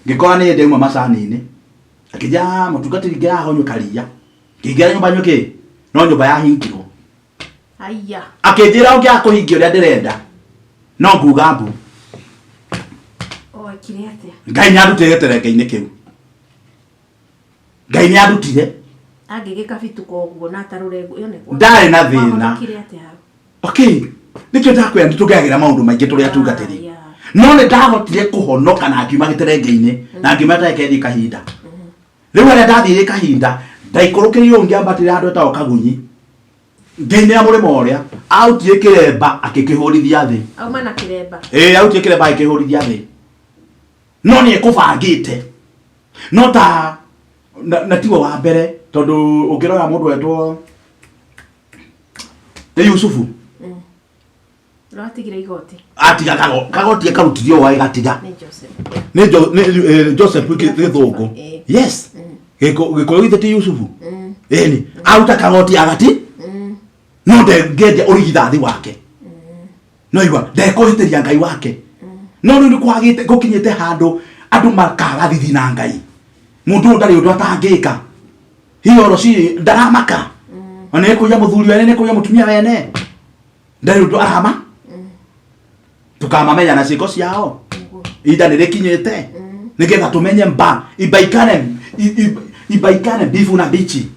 C: ngĩkora nĩ ndauma macani-inĩ. Akĩnjĩra, "Mũtungatĩri, ngĩra haha ũnyue karia." Ngĩingĩra nyũmba nyue kĩ, no nyũmba yahingirwo.
B: Aya.
C: Akĩnjĩra, "Ũngĩaga kũhingia ũrĩa ndĩrenda, no nguga mbu."
B: Wekire atĩa?
C: Ngai nĩ andutire gĩterenge-inĩ kĩu. Ngai nĩ andutire.
B: Angĩgĩka bituko ũguo na atarũre nguo ĩyo nĩ
C: Ndarĩ na thĩna.
B: Wahonokire atĩa hau?
C: Okay, Nĩkĩo ndakwĩra nĩ tũgeragĩra maũndũ maingĩ tũrĩ atungatĩri.
B: Ah, yeah.
C: No nĩ ndahotire kũhonoka na ngiuma gĩterenge-inĩ na ngiuma ndagĩka ĩthiĩ kahinda. Rĩu harĩa ndathiire kahinda ndaikũrũkĩrire ũũ ngĩambatĩra handũ etagwo Kagunyi. Ngĩinĩra mũrĩmo ũrĩa autire kĩremba akĩkĩhũrithia thĩ.
B: Auma na kĩremba.
C: Ĩĩ autire kĩremba agĩkĩhũrithia thĩ. No nĩ ekũbangĩte. No ta na tiwe wa mbere tondũ ũngĩrora mũndũ wetwo nĩ Yusufu.
B: Ũratigire igoti.
C: Atiga kagoti akarutithio wae gatiga.
B: Nĩ Joseph.
C: Nĩ Joseph gĩthũngũ.
B: Eh.
C: Yes. Gĩkũyũ githĩ ti Yusufu. Ĩni aruta kagoti agati no ndengĩendia ũrigithathi wake. No igua ndekũhĩtĩria Ngai wake. No rĩu nĩ kwagĩte gũkinyĩte handũ andũ makaga thithi na Ngai. Mũndũ ũyũ ndarĩ ũndũ atangĩka. Hihi oro ci ndaramaka. Ona nĩ kũiya mũthuri wene nĩ kũiya mũtumia wene. Ndarĩ ũndũ arama. Tukamamenya na ciĩko ciao.
B: Nĩguo.
C: Ihinda nĩ rĩkinyĩte. Nĩgetha tũmenye mba ibaikane ibaikane mbivu na mbichi.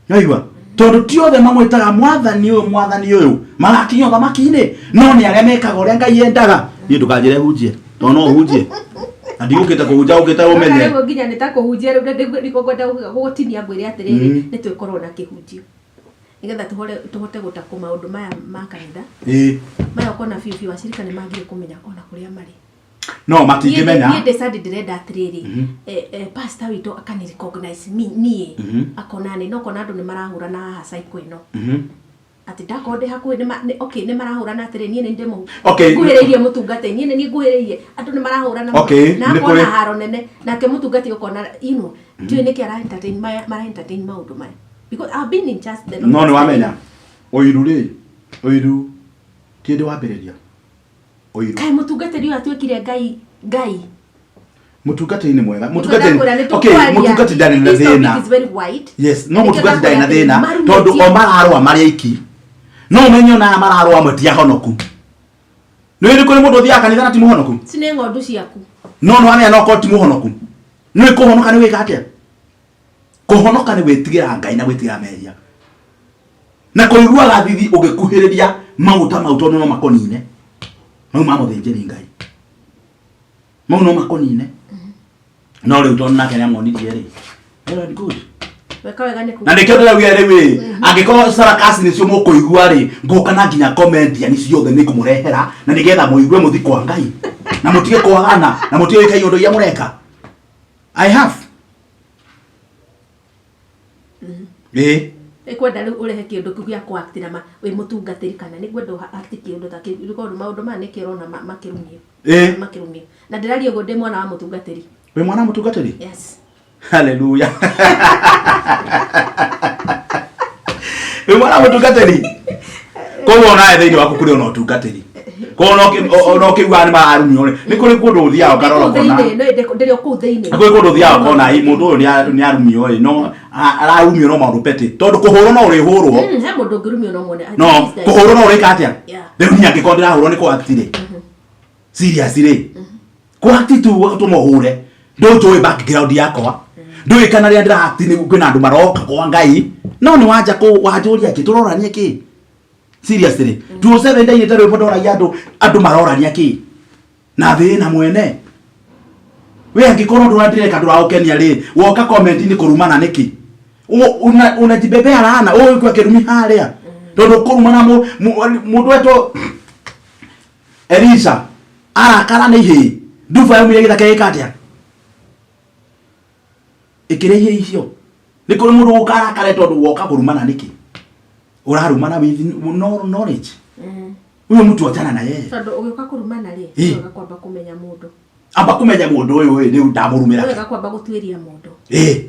C: Naigua tondũ ti othe mamwĩtaga mwathani ũyũ mwathani ũyũ magakinya ũthamaki-inĩ no nĩ arĩa mekaga ũrĩa Ngai endaga. Niĩ ndũkanjĩre hunjie tondũ no ũhunjie na ndigũkĩte kũhunja ũkĩte ũmenye.
B: Rĩu nginya nĩ ta kũhunjia rĩu nĩguo ngwenda gũgũtinia ngwĩre atĩrĩrĩ nĩ twĩkorwo na kĩhunjio nĩgetha tũhote gũtakũ maũndũ maya ma kanitha.
C: Ĩĩ.
B: Maya ũkona biũ biũ acirika nĩ magire kũmenya ona kũrĩa marĩ.
C: No matingĩmenya.
B: Niĩ ndĩ Sunday ndĩrenda atĩrĩrĩ pastor witũ akani recognize me niĩ akona nĩ no kona andũ nĩ marahũrana haha cycle ĩno. Atĩ ndakorwo ndĩ hakuhĩ nĩ okay nĩ marahũrana atĩrĩ niĩ nĩ ndĩ
C: Okay.
B: nguhĩrĩirie mũtungati niĩ nĩ niĩ nguhĩrĩirie andũ nĩ marahũrana mũno.
C: Okay,
B: na
C: nĩ
B: akona
C: kũrĩ-
B: haro nene nake mũtungati ũkona you know ndiũĩ nĩkĩ ara entertain maya mara entertain maũndũ maya because I've been in church the
C: No nĩ wamenya ũiru rĩ ũiru ti hĩndĩ wambĩrĩria ũiru.
B: Kaĩ mũtungatĩri ũyũ atuĩkire Ngai Ngai.
C: Mũtungatĩri nĩ mwega.
B: Mũtungatĩri
C: Mũtungatĩri okay mũtungatĩri ndarĩ na thĩna.
B: Is very wide.
C: Yes, no
B: Nĩkĩo
C: mũtungatĩri ndarĩ na
B: ndakwĩra
C: thĩna
B: atĩrĩ,
C: tondũ o
B: marumĩtie.
C: mararũa marĩ aiki. No ũmenye ona aya mararũa amwe ti ahonoku. Nĩ wĩrĩ kũrĩ mũndũ ũthiaga kanitha na ti mũhonoku?
B: Ci nĩ ng'ondu ciaku.
C: No nĩ wamenya no korwo ti mũhonoku. Nĩ kũhonoka nĩ gwĩka atĩa? Kũhonoka nĩ gwĩtigĩra Ngai na gwĩtigĩra mehia. Na kũiguaga thithi ũgĩkuhĩrĩria maguta mau tondũ no makũnine. Mau ma mũthĩnjĩri Ngai. Mau no makũnine. No rĩu tondũ nake nĩamonirie rĩ. Well and good.
B: Weka wega nĩ
C: Na nĩkĩo ndĩraugire rĩu ĩ, angĩkorwo sarakasi nĩcio mũkũigua rĩ, ngũka na nginya comedian ciothe nĩ ngũmũrehera na nĩgetha mũigue mũthi kwa Ngai. Na mũtige kwagana na mũtige gwĩka iũndũ iria mũreka. I have. Ĩĩ.
B: Nĩngwenda rĩu ũrehe kĩũndũ kĩu gĩa kũ act na wĩ mũtungatĩri kana nĩngwenda ũ act kĩũndũ ta kĩu tondũ maũndũ maya nĩkĩo ũrona makĩrumio.
C: Ĩĩ.
B: Makĩrumio. Na ndĩraria ũguo ndĩ mwana wa mũtungatĩri.
C: Wĩ mwana wa mũtungatĩri?
B: Yes.
C: Hallelujah. Wĩ mwana wa mũtungatĩri? Koguo onawe thĩinĩ waku kũrĩ ona ũtungatĩri. Koguo no ũkĩiguaga nĩ mararumio rĩ. Nĩ kũrĩ kũndũ ũthiaga ũkarora ũkona.
B: Ndĩrĩ o kũu thĩinĩ.
C: Nĩ kũrĩ kũndũ ũthiaga ũkona ĩ mũndũ ũyũ nĩ arumio ĩ no ararumio no maũndũ petty. Tondũ kũhũrwo no ũrĩhũrwo.
B: He mũndũ ũngĩrumio no muone.
C: No kũhũrwo no ũrĩka atĩa?
B: Yeah.
C: Rĩu niĩ angĩkorwo ndĩrahũrwo nĩ kũ act rĩ. Serious rĩ. Kũ act tu gũtũma ũhũre. Ndũnjũĩ background yakwa. Ndũĩ kana rĩrĩa ndĩra act nĩ kwĩna andũ maroka kwa Ngai. No nĩ wanja kũ wanjũria kĩ tũrorania kĩ? Seriously. 207 ndainĩte rwĩmbo ndoragia andũ andũ marorania kĩ? Na thĩ na mwene. We angĩkorwo ndũra ndĩreka ndũraũkenia rĩ, woka comment-inĩ kũrumana nĩkĩ? Unajibebea laana, ũyũ kwa kĩrumi harĩa. Tondũ kũrumana mũndũ wetwo Elisha arakara nĩ ihĩĩ. Nduba yaumire gĩthaka ĩgĩka atĩa? Ĩkĩrĩa ihĩĩ icio. Nĩ kũrĩ mũndũ ũgũka arakare tondũ woka kũrumana nĩkĩ? Ũrarumana with no knowledge. Huyo mtu achana na yeye.
B: Tondũ ũgĩũka kũrumana rĩ,
C: Ĩ.
B: nĩ wega kwamba kũmenya mũndũ.
C: Amba kũmenya mũndũ ũyũ ĩ rĩu ndamũrumĩra.
B: Nĩ wega kwamba gũtuĩria mũndũ.
C: Ĩ.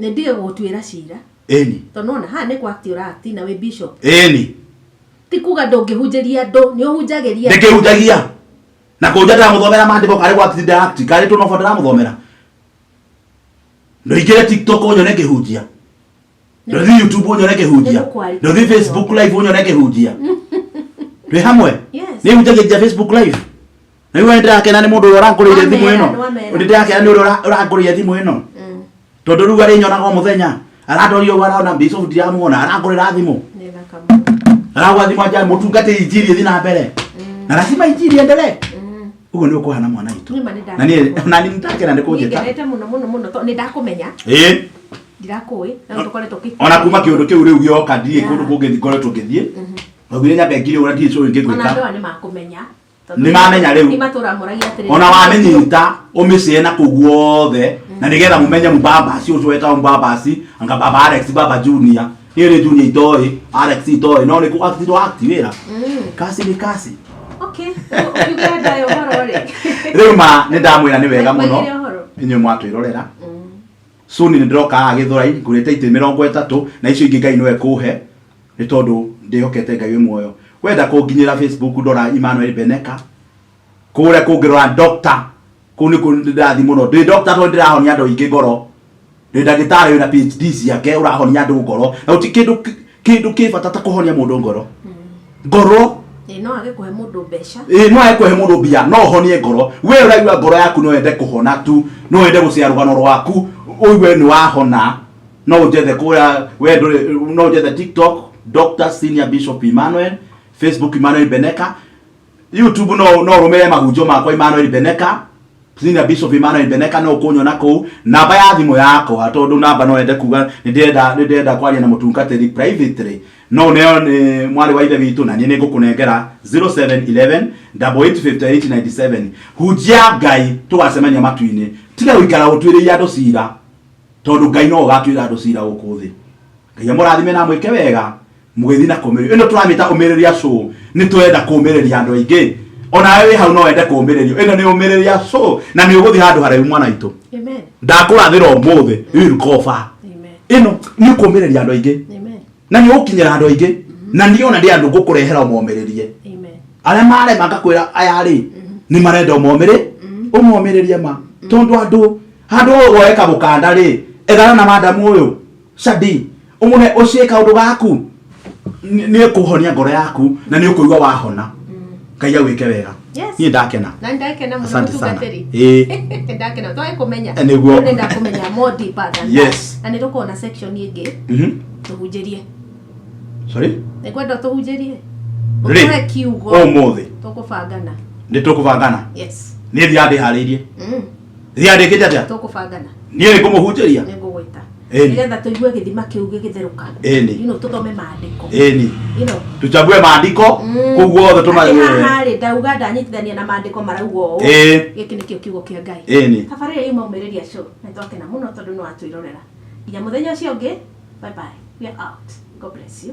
B: Nĩ ndige gũgũtuĩra cira.
C: Ĩni.
B: Tondũ nĩwona haha nĩ kwa act ũra act na wĩ bishop.
C: Ĩni.
B: Ti kuga ndũngĩhunjĩria andũ, nĩ ũhunjagĩria.
C: Ndĩkĩhunjagia. Na kũhunjia ndĩramũthomera maandĩko karĩ gwa act ndĩra act, karĩ tũnobo ndĩramũthomera. Ndũingĩre TikTok ũnyone ngĩhunjia. Ndũthiĩ YouTube ũnyone ngĩhunjia.
B: Nĩgũkwarithia.
C: Ndũthiĩ Facebook live ũnyone ngĩhunjia. Twĩ hamwe.
B: Yes.
C: Nĩ hunjagia nginya Facebook live. Na rĩu nĩ ndĩrakena nĩ mũndũ ũrĩa ũrangũrĩire thimũ ĩno.
B: Nĩwamera,
C: Nĩ ndĩrakena nĩ ũrĩa ũrangũrĩire thimũ ĩno. Tondũ rĩu arĩnyonaga o mũthenya. Arandoria ũguo arona Bishop ndiramuona, arangũrĩra thimũ.
B: Nĩ thaka. Welcome.
C: Aragwathima njani mũtungate injiri ĩthiĩ na mbere na lazima injiri endelee. Ũguo nĩ ũkũhana mwana witũ.
B: Nĩ ma nĩ
C: Na niĩ na niĩ ndakena nĩ kũnjĩta.
B: Ngenete mũno mũno mũno tondũ nĩ ndakũmenya
C: Ĩĩ.
B: ndirakũĩ na nĩ tũkoretwo kĩ-
C: Ona kuma kĩũndũ kĩu rĩu gĩoka ndirĩ
B: Yeah.
C: kũndũ kũngĩ ngoretwo ngĩthiĩ. Augire nyambe ngiri ũrĩa ndirĩ cũĩ
B: Ona
C: ngĩgwĩka.
B: andũ aya nĩ makũmenya. Tondũ
C: Nĩ mamenya rĩu.
B: Nĩ matũra moragia atĩrĩrĩ.
C: Ona wamenyita ũmĩcĩe na kũu guothe na nĩgetha mũmenye mũbabasi ũcio wetagwo mũbabasi anga baba Alex baba Junior. Niĩ rĩ Junior itoĩ Alex itoĩ no nĩ kũ act act wĩra. Kasi nĩ kasi.
B: Okay. Ũkiuga ndayo ũhoro rĩ.
C: Rĩu ma nĩ ndamwĩra nĩ wega mũno
B: Maigire ũhoro.
C: inyuĩ mwatwĩrorera. Soon nĩ ndĩroka haha Gĩthũrai ngũrĩte itĩ 30 na icio ingĩ Ngai no ekũhe nĩ tondũ ndĩhokete Ngai wĩ muoyo. Wenda kũnginyĩra Facebook ndora Emmanuel Beneka kũrĩa kũngĩrora doctor kũu nĩ kũu ndĩrathiĩ mũno ndĩ doctor tondũ ndĩrahonia andũ aingĩ ngoro ndĩ ndagĩtarĩ wĩna PhD ciake ũrahonia andũ ngoro na gũtirĩ kĩndũ kĩ bata ta kũhonia mũndũ ngoro ngoro.
B: Ĩ, no age kũhe mũndũ mbeca.
C: Ĩ no age kũhe mũndũ mbia no ũhonie ngoro. We ũraigua ngoro yaku no wende kũhona tu no wende gũcea rũgano rwaku ũigue nĩ wahona no ũnjethe kũrĩa we ndũrĩ no ũnjethe TikTok Dr. Senior Bishop Emmanuel, Facebook Emmanuel Beneka, YouTube no ũrũmĩrĩre mahunjio makwa Emmanuel Beneka, Senior Bishop Emmanuel Beneka no ũkũnyona kũu. Namba ya thimũ yakwa tondũ namba no wende kuga nĩ ndĩrenda kwaria na mũtungatĩri privately no neo nĩ mwarĩ wa ithe witũ na niĩ nĩ ngũkũnengera 0711 885897. Hunjia Ngai tũgacemania matu-inĩ tiga gũikara ũtuĩrĩire andũ cira tondũ Ngai no ũgatuĩra andũ cira gũkũ thĩ. Ngai amũrathime na amwĩke wega mũgĩthiĩ na kũmĩrĩria ĩno tũramĩta ũmĩrĩria show nĩ twenda kũmĩrĩria andũ aingĩ onawe wĩ hau no wende kũmĩrĩrio ĩno nĩ ũmĩrĩria show na nĩ ũgũthiĩ handũ haraihu mwana witũ.
B: Amen.
C: Ndakũrathĩra ũmũthĩ you will go far.
B: Amen.
C: Ĩno nĩ ũkũmĩrĩria andũ aingĩ
B: Amen.
C: na nĩ ũgũkinyĩra andũ aingĩ na niĩ ona ndĩ andũ ngũkũrehera ũmomĩrĩrie.
B: Amen.
C: Arĩa marema ngakwĩra aya rĩ nĩ marenda ũmomĩrĩrie ma tondũ andũ handũ woe kamũkanda rĩ ethana na madamu ũyũ Shadi ũmũne ũciĩ kaũndũ gaku nĩ ũkũhonia ngoro yaku na nĩ ũkũigua wahona. Ngai agwĩke wega.
B: Yes.
C: Niĩ ndakena.
B: Na ndakena mũno
C: Asante sana.
B: mũtungatĩri.
C: Ĩĩ.
B: Ndakena twage kũmenya.
C: Eh, nĩguo.
B: Ndĩrenda kũmenya more deeper than
C: Yes.
B: that. Na nĩ tũkorwo na section ĩngĩ tũhunjĩrie.
C: Sorry.
B: Nĩngwenda tũhunjĩrie.
C: Rĩ.
B: Ũtũhe kiugo.
C: Ũmũthĩ
B: Tũkũbangana.
C: nĩ tũkũbangana.
B: Yes.
C: Niĩ thiaga ndĩharĩirie. Thiaga ndĩkĩte atĩa?
B: Tũkũbangana.
C: Niĩ nĩ ngũmũhunjĩria.
B: Nĩngũgwĩta.
C: Ĩni.
B: Nĩgetha tũigue gĩthima kĩu gĩgĩtherũka.
C: Ĩni.
B: You know, tũthome maandĩko.
C: Ĩni.
B: You know.
C: Tuchague maandiko kũu guothe
B: Atĩ
C: tũma
B: haha rĩ ndauga ndanyitithania na maandĩko marauga ũũ.
C: Ĩĩ.
B: Gĩkĩ nĩkĩo kiugo kĩa Ngai.
C: Ĩni.
B: Tabarĩra yuma ũmĩrĩria show na twakena mũno tondũ nĩ watwĩrorera. Nginya mũthenya ũcio ũngĩ, bye bye. We are out. God bless you.